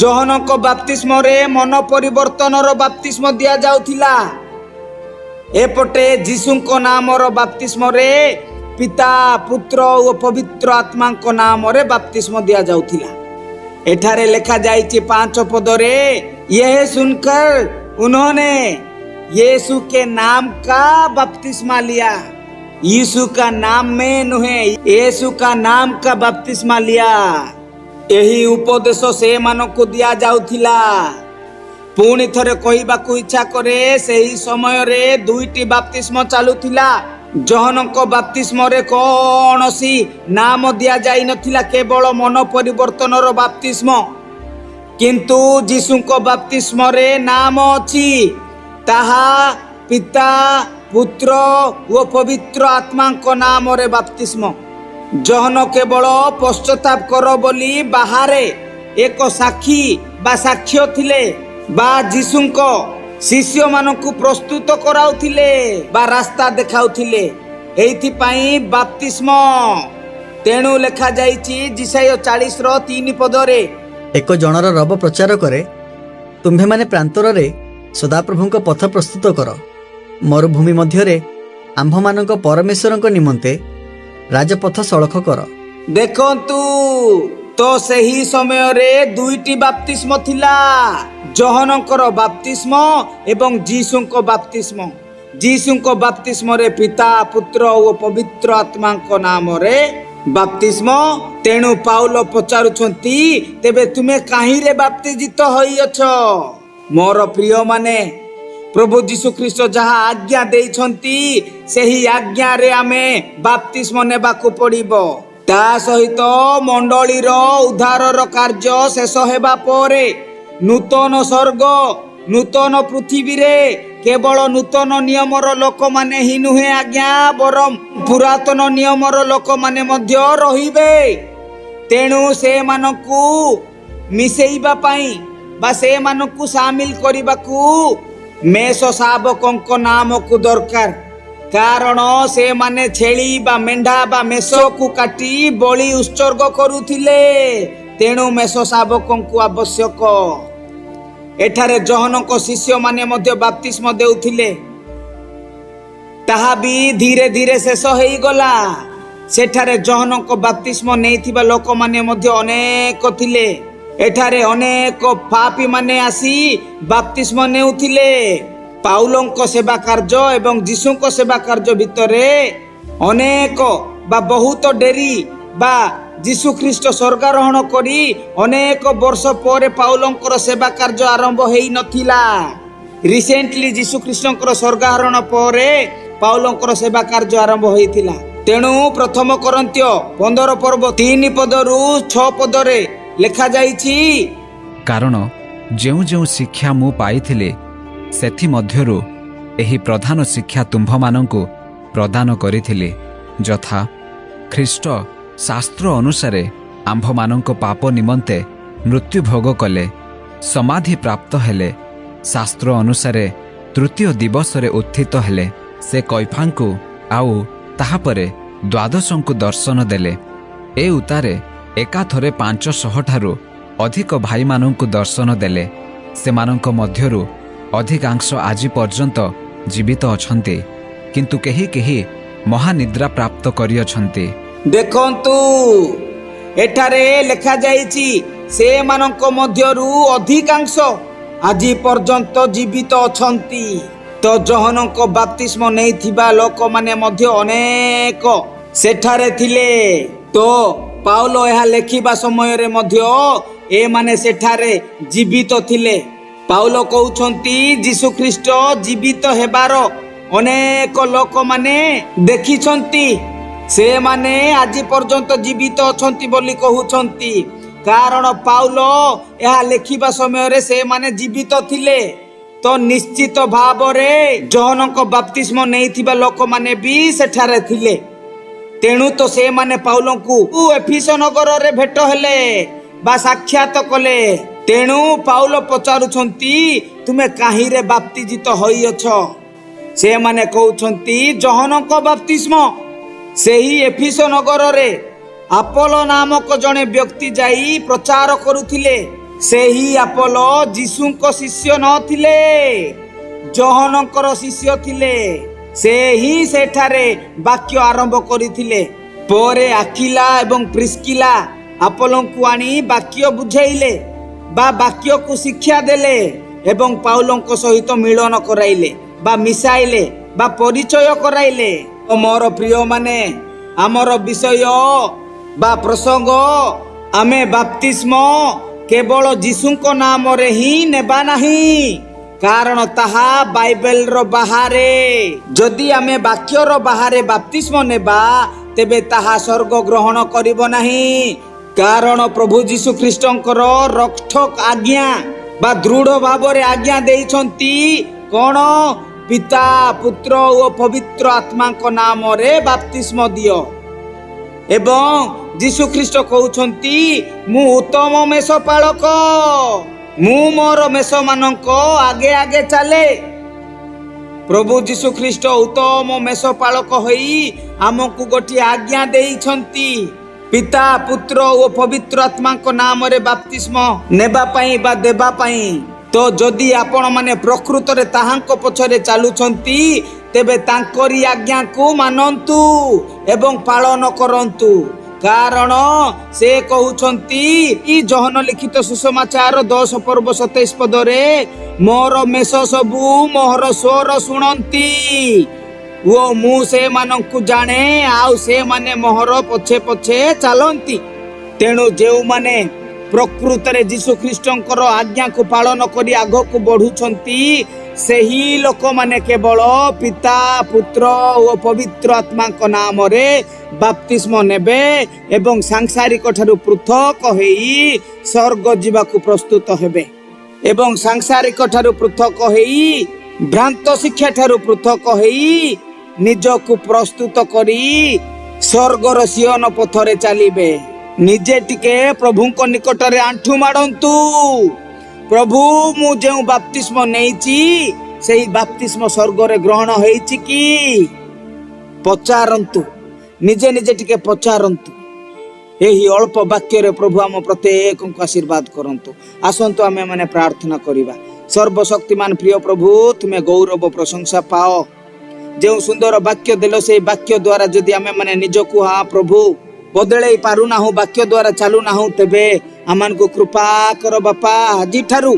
ଯୋହନଙ୍କ ବାପ୍ତିସ୍ମରେ ମନ ପରିବର୍ତ୍ତନର ବାପ୍ତିସ୍ମ ଦିଆଯାଉଥିଲା। ଏପଟେ ଯୀଶୁଙ୍କ ନାମର ବାପ୍ତିସ୍ମରେ ପିତା, ପୁତ୍ର ଓ ପବିତ୍ର ଆତ୍ମାଙ୍କ ନାମରେ ବାପ୍ତିସ୍ମ ଦିଆଯାଉଥିଲା। ଏଠାରେ ଲେଖାଯାଇଛି 5 ପଦରେ, यह सुनकर उन्होंने यीशु के नाम का बपतिस्मा लिया। यीशु का नाम में ନୁହେଁ, यीशु का नाम का बपतिस्मा लिया। ଏହି ଉପଦେଶ ସେମାନଙ୍କୁ ଦିଆଯାଉଥିଲା। ପୁଣି ଥରେ କହିବାକୁ ଇଚ୍ଛା କରେ, ସେହି ସମୟରେ ଦୁଇଟି ବାପ୍ତିସ୍ମ ଚାଲୁଥିଲା। ଯୋହନଙ୍କ ବାପ୍ତିସ୍ମରେ କୌଣସି ନାମ ଦିଆଯାଇ ନଥିଲା, କେବଳ ମନ ପରିବର୍ତ୍ତନର ବାପ୍ତିସ୍ମ। କିନ୍ତୁ ଯୀଶୁଙ୍କ ବାପ୍ତିସ୍ମରେ ନାମ ଅଛି, ତାହା ପିତା, ପୁତ୍ର ଓ ପବିତ୍ର ଆତ୍ମାଙ୍କ ନାମରେ ବାପ୍ତିସ୍ମ। ଯୋହନ କେବଳ ପଶ୍ଚାତାପ କର ବୋଲି ବାହାରେ ଏକ ସାକ୍ଷୀ ବା ସାକ୍ଷ୍ୟ ଥିଲେ ବା ଯୀଶୁଙ୍କ ଶିଷ୍ୟମାନଙ୍କୁ ପ୍ରସ୍ତୁତ କରାଉଥିଲେ ବା ରାସ୍ତା ଦେଖାଉଥିଲେ। ଏଇଥିପାଇଁ ବାପ୍ତିସ୍ମ। ତେଣୁ ଲେଖାଯାଇଛି ଯିଶାଇୟ 40ର 3 ପଦରେ, ଏକ ଜଣର ରବ ପ୍ରଚାର କରେ, ତୁମ୍ଭେମାନେ ପ୍ରାନ୍ତରରେ ସଦାପ୍ରଭୁଙ୍କ ପଥ ପ୍ରସ୍ତୁତ କର, ମରୁଭୂମି ମଧ୍ୟରେ ଆମ୍ଭମାନଙ୍କ ପରମେଶ୍ୱରଙ୍କ ନିମନ୍ତେ ରାଜପଥ ସଳଖ କର। ଦେଖନ୍ତୁ ତ, ସେହି ସମୟରେ ଦୁଇଟି ବାପ୍ତିସ୍ମ ଥିଲା, ଯୋହନଙ୍କର ବାପ୍ତିସ୍ମ ଏବଂ ଯୀଶୁଙ୍କ ବାପ୍ତିସ୍ମ। ଯୀଶୁଙ୍କ ବାପ୍ତିସ୍ମରେ ପିତା, ପୁତ୍ର ଓ ପବିତ୍ର ଆତ୍ମାଙ୍କ ନାମରେ ବାପ୍ତିସ୍ମ। ତେଣୁ ପାଉଲ ପଚାରୁଛନ୍ତି, ତେବେ ତୁମେ କାହିଁରେ ବାପ୍ତିଜିତ ହୋଇଅଛ? ମୋର ପ୍ରିୟମାନେ, ପ୍ରଭୁ ଯୀଶୁ ଖ୍ରୀଷ୍ଟ ଯାହା ଆଜ୍ଞା ଦେଇଛନ୍ତି, ସେହି ଆଜ୍ଞାରେ ଆମେ ବାପ୍ତିସ୍ମ ନେବାକୁ ପଡ଼ିବ। ତା ସହିତ ମଣ୍ଡଳୀର ଉଦ୍ଧାରର କାର୍ଯ୍ୟ ଶେଷ ହେବା ପରେ ନୂତନ ସ୍ୱର୍ଗ ନୂତନ ପୃଥିବୀରେ କେବଳ ନୂତନ ନିୟମର ଲୋକମାନେ ହିଁ ନୁହେଁ ଆଜ୍ଞା, ବରଂ ପୁରାତନ ନିୟମର ଲୋକମାନେ ମଧ୍ୟ ରହିବେ। ତେଣୁ ସେମାନଙ୍କୁ ମିଶେଇବା ପାଇଁ ବା ସେମାନଙ୍କୁ ସାମିଲ କରିବାକୁ ମେଷ ଶାବକଙ୍କ ନାମକୁ ଦରକାର, କାରଣ ସେମାନେ ଛେଳି ବା ମେଣ୍ଢା ବା ମେଷକୁ କାଟି ବଳି ଉତ୍ସର୍ଗ କରୁଥିଲେ। ତେଣୁ ମେଷ ଶାବକଙ୍କୁ ଆବଶ୍ୟକ। ଏଠାରେ ଯୋହନଙ୍କ ଶିଷ୍ୟମାନେ ମଧ୍ୟ ବାପ୍ତିସ୍ମ ଦେଉଥିଲେ। ତାହା ବି ଧୀରେ ଧୀରେ ଶେଷ ହେଇଗଲା। ସେଠାରେ ଯୋହନଙ୍କ ବାପ୍ତିସ୍ମ ନେଇଥିବା ଲୋକମାନେ ମଧ୍ୟ ଅନେକ ଥିଲେ। ଏଠାରେ ଅନେକ ପାପୀମାନେ ଆସି ବାପ୍ତିସ୍ମ ନେଉଥିଲେ। ପାଉଲଙ୍କ ସେବା କାର୍ଯ୍ୟ ଏବଂ ଯୀଶୁଙ୍କ ସେବା କାର୍ଯ୍ୟ ଭିତରେ ଅନେକ ବା ବହୁତ ଡେରି ବା ଯୀଶୁ ଖ୍ରୀଷ୍ଟ ସ୍ୱର୍ଗାରୋହଣ କରି ଅନେକ ବର୍ଷ ପରେ ପାଉଲଙ୍କର ସେବା କାର୍ଯ୍ୟ ଆରମ୍ଭ ହେଇନଥିଲା। ରିସେଣ୍ଟଲି ଯୀଶୁ ଖ୍ରୀଷ୍ଟଙ୍କର ସ୍ୱର୍ଗାରୋହଣ ପରେ ପାଉଲଙ୍କର ସେବା କାର୍ଯ୍ୟ ଆରମ୍ଭ ହୋଇଥିଲା। ତେଣୁ ପ୍ରଥମ କରିନ୍ଥୀୟ 15 ପର୍ବ 3 ପଦରୁ 6 ପଦରେ ଲେଖାଯାଇଛି, କାରଣ ଯେଉଁ ଯେଉଁ ଶିକ୍ଷା ମୁଁ ପାଇଥିଲି, ସେଥିମଧ୍ୟରୁ ଏହି ପ୍ରଧାନ ଶିକ୍ଷା ତୁମ୍ଭମାନଙ୍କୁ ପ୍ରଦାନ କରିଥିଲି, ଯଥା, ଖ୍ରୀଷ୍ଟ ଶାସ୍ତ୍ର ଅନୁସାରେ ଆମ୍ଭମାନଙ୍କ ପାପ ନିମନ୍ତେ ମୃତ୍ୟୁଭୋଗ କଲେ, ସମାଧି ପ୍ରାପ୍ତ ହେଲେ, ଶାସ୍ତ୍ର ଅନୁସାରେ ତୃତୀୟ ଦିବସରେ ଉତ୍ଥିତ ହେଲେ, ସେ କୈଫାଙ୍କୁ ଆଉ ତାହାପରେ ଦ୍ୱାଦଶଙ୍କୁ ଦର୍ଶନ ଦେଲେ। ଏ ଉତ୍ତାରେ ଏକାଥରେ 500ଠାରୁ ଅଧିକ ଭାଇମାନଙ୍କୁ ଦର୍ଶନ ଦେଲେ। ସେମାନଙ୍କ ମଧ୍ୟରୁ ଅଧିକାଂଶ ଆଜି ପର୍ଯ୍ୟନ୍ତ ଜୀବିତ ଅଛନ୍ତି, କିନ୍ତୁ କେହି କେହି ମହାନିଦ୍ରା ପ୍ରାପ୍ତ କରିଅଛନ୍ତି। ଦେଖନ୍ତୁ, ଏଠାରେ ଲେଖାଯାଇଛି, ସେମାନଙ୍କ ମଧ୍ୟରୁ ଅଧିକାଂଶ ଆଜି ପର୍ଯ୍ୟନ୍ତ ଜୀବିତ ଅଛନ୍ତି। ତ ଯୋହନଙ୍କ ବାପ୍ତିସ୍ମ ନେଇଥିବା ଲୋକମାନେ ମଧ୍ୟ ଅନେକ ସେଠାରେ ଥିଲେ। ତ ପାଉଲ ଏହା ଲେଖିବା ସମୟରେ ମଧ୍ୟ ଏମାନେ ସେଠାରେ ଜୀବିତ ଥିଲେ। ପାଉଲ କହୁଛନ୍ତି, ଯୀଶୁ ଖ୍ରୀଷ୍ଟ ଜୀବିତ ହେବାର ଅନେକ ଲୋକମାନେ ଦେଖିଛନ୍ତି, ସେମାନେ ଆଜି ପର୍ଯ୍ୟନ୍ତ ଜୀବିତ ଅଛନ୍ତି ବୋଲି କହୁଛନ୍ତି। କାରଣ ପାଉଲ ଏହା ଲେଖିବା ସମୟରେ ସେମାନେ ଜୀବିତ ଥିଲେ। ତ ନିଶ୍ଚିତ ଭାବରେ ଯୋହନଙ୍କ ବାପ୍ତିସ୍ମ ନେଇଥିବା ଲୋକମାନେ ବି ସେଠାରେ ଥିଲେ। ତେଣୁ ତ ସେମାନେ ପାଉଲଙ୍କୁ ଏଫିସ ନଗରରେ ଭେଟ ହେଲେ ବା ସାକ୍ଷାତ କଲେ। ତେଣୁ ପାଉଲ ପଚାରୁଛନ୍ତି, ତୁମେ କାହିଁରେ ବାପ୍ତିଜିତ ହୋଇଅଛ? ସେମାନେ କହୁଛନ୍ତି, ଯୋହନଙ୍କ ବାପ୍ତିସ୍ମ। ସେହି ଏଫିସ ନଗରରେ ଆପଲ ନାମକ ଜଣେ ବ୍ୟକ୍ତି ଯାଇ ପ୍ରଚାର କରୁଥିଲେ। ସେହି ଆପଲ ଯୀଶୁଙ୍କ ଶିଷ୍ୟ ନଥିଲେ, ଯୋହନଙ୍କର ଶିଷ୍ୟ ଥିଲେ। ସେ ହିଁ ସେଠାରେ ବାକ୍ୟ ଆରମ୍ଭ କରିଥିଲେ। ପରେ ଆକିଲା ଏବଂ ପ୍ରିସ୍କିଲା ଆପଲଙ୍କୁ ଆଣି ବାକ୍ୟ ବୁଝେଇଲେ ବା ବାକ୍ୟକୁ ଶିକ୍ଷା ଦେଲେ ଏବଂ ପାଉଲଙ୍କ ସହିତ ମିଳନ କରାଇଲେ ବା ମିଶାଇଲେ ବା ପରିଚୟ କରାଇଲେ। ଓ ମୋର ପ୍ରିୟମାନେ, ଆମର ବିଷୟ ବା ପ୍ରସଙ୍ଗ, ଆମେ ବାପ୍ତିସ୍ମ କେବଳ ଯୀଶୁଙ୍କ ନାମରେ ହିଁ ନେବା ନାହିଁ, କାରଣ ତାହା ବାଇବେଲର ବାହାରେ। ଯଦି ଆମେ ବାକ୍ୟର ବାହାରେ ବାପ୍ତିସ୍ମ ନେବା, ତେବେ ତାହା ସ୍ୱର୍ଗ ଗ୍ରହଣ କରିବ ନାହିଁ। କାରଣ ପ୍ରଭୁ ଯୀଶୁ ଖ୍ରୀଷ୍ଟଙ୍କର ରକ୍ତ ଆଜ୍ଞା ବା ଦୃଢ଼ ଭାବରେ ଆଜ୍ଞା ଦେଇଛନ୍ତି କ'ଣ? ପିତା, ପୁତ୍ର ଓ ପବିତ୍ର ଆତ୍ମାଙ୍କ ନାମରେ ବାପ୍ତିସ୍ମ ଦିଅ। ଏବଂ ଯୀଶୁ ଖ୍ରୀଷ୍ଟ କହୁଛନ୍ତି, ମୁଁ ଉତ୍ତମ ମେଷପାଳକ, ମୁଁ ମୋର ମେଷମାନଙ୍କ ଆଗେ ଆଗେ ଚାଲେ। ପ୍ରଭୁ ଯୀଶୁ ଖ୍ରୀଷ୍ଟ ଉତ୍ତମ ମେଷପାଳକ ହୋଇ ଆମକୁ ଗୋଟିଏ ଆଜ୍ଞା ଦେଇଛନ୍ତି, ପିତା, ପୁତ୍ର ଓ ପବିତ୍ର ଆତ୍ମାଙ୍କ ନାମରେ ବାପ୍ତିସ୍ମ ନେବା ପାଇଁ ବା ଦେବା ପାଇଁ। ତ ଯଦି ଆପଣମାନେ ପ୍ରକୃତରେ ତାହାଙ୍କ ପଛରେ ଚାଲୁଛନ୍ତି, ତେବେ ତାଙ୍କରି ଆଜ୍ଞାକୁ ମାନନ୍ତୁ ଏବଂ ପାଳନ କରନ୍ତୁ। କାରଣ ସେ କହୁଛନ୍ତି କି ଯୋହନ ଲିଖିତ ସୁସମାଚାର 10 ପର୍ବ 27 ପଦରେ, ମୋର ମେଷ ସବୁ ମୋହର ସ୍ୱର ଶୁଣନ୍ତି ଓ ମୁଁ ସେମାନଙ୍କୁ ଜାଣେ, ଆଉ ସେମାନେ ମୋହର ପଛେ ପଛେ ଚାଲନ୍ତି। ତେଣୁ ଯେଉଁମାନେ ପ୍ରକୃତରେ ଯୀଶୁ ଖ୍ରୀଷ୍ଟଙ୍କର ଆଜ୍ଞାକୁ ପାଳନ କରି ଆଗକୁ ବଢୁଛନ୍ତି, ସେହି ଲୋକମାନେ କେବଳ ପିତା, ପୁତ୍ର ଓ ପବିତ୍ର ଆତ୍ମାଙ୍କ ନାମରେ ବାପ୍ତିସ୍ମ ନେବେ ଏବଂ ସାଂସାରିକ ଠାରୁ ପୃଥକ ହେଇ ସ୍ୱର୍ଗ ଯିବାକୁ ପ୍ରସ୍ତୁତ ହେବେ ଏବଂ ସାଂସାରିକ ଠାରୁ ପୃଥକ ହେଇ, ଭ୍ରାନ୍ତ ଶିକ୍ଷା ଠାରୁ ପୃଥକ ହେଇ, ନିଜକୁ ପ୍ରସ୍ତୁତ କରି ସ୍ୱର୍ଗର ସିୟନ ପଥରେ ଚାଲିବେ। ନିଜେ ଟିକେ ପ୍ରଭୁଙ୍କ ନିକଟରେ ଆଣ୍ଠୁ ମାଡ଼ନ୍ତୁ। ପ୍ରଭୁ, ମୁଁ ଯେଉଁ ବାପ୍ତିସ୍ମ ନେଇଛି, ସେଇ ବାପ୍ତିସ୍ମ ସ୍ୱର୍ଗରେ ଗ୍ରହଣ ହେଇଛି କି? ପଚାରନ୍ତୁ, ନିଜେ ନିଜେ ଟିକେ ପଚାରନ୍ତୁ। ଏହି ଅଳ୍ପ ବାକ୍ୟରେ ପ୍ରଭୁ ଆମ ପ୍ରତ୍ୟେକଙ୍କୁ ଆଶୀର୍ବାଦ କରନ୍ତୁ। ଆସନ୍ତୁ, ଆମେ ମାନେ ପ୍ରାର୍ଥନା କରିବା। ସର୍ବଶକ୍ତିମାନ ପ୍ରିୟ ପ୍ରଭୁ, ତୁମେ ଗୌରବ ପ୍ରଶଂସା ପାଅ। ଯେଉଁ ସୁନ୍ଦର ବାକ୍ୟ ଦେଲ, ସେଇ ବାକ୍ୟ ଦ୍ୱାରା ଯଦି ଆମେ ମାନେ ନିଜକୁ, ହଁ ପ୍ରଭୁ, ବଦଳେଇ ପାରୁନାହୁଁ, ବାକ୍ୟ ଦ୍ୱାରା ଚାଲୁନାହୁଁ, ତେବେ ଆମମାନଙ୍କୁ କୃପା କର ବାପା। ଆଜିଠାରୁ,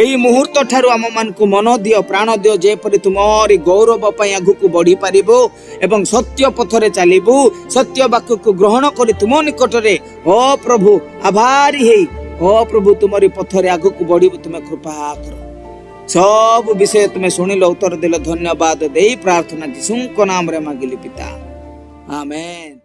ଏଇ ମୁହୂର୍ତ୍ତ ଠାରୁ ଆମମାନଙ୍କୁ ମନ ଦିଅ, ପ୍ରାଣ ଦିଅ, ଯେପରି ତୁମରି ଗୌରବ ପାଇଁ ଆଗକୁ ବଢି ପାରିବୁ ଏବଂ ସତ୍ୟ ପଥରେ ଚାଲିବୁ। ସତ୍ୟ ବାକ୍ୟକୁ ଗ୍ରହଣ କରି ତୁମ ନିକଟରେ, ଓ ପ୍ରଭୁ, ଆଭାରୀ ହେଇ, ଓ ପ୍ରଭୁ, ତୁମରି ପଥରେ ଆଗକୁ ବଢିବୁ। ତୁମେ କୃପା କର। ସବୁ ବିଷୟ ତୁମେ ଶୁଣିଲ, ଉତ୍ତର ଦେଲ। ଧନ୍ୟବାଦ ଦେଇ ପ୍ରାର୍ଥନା ଯୀଶୁଙ୍କ ନାମରେ ମାଗିଲି ପିତା, ଆମେନ୍।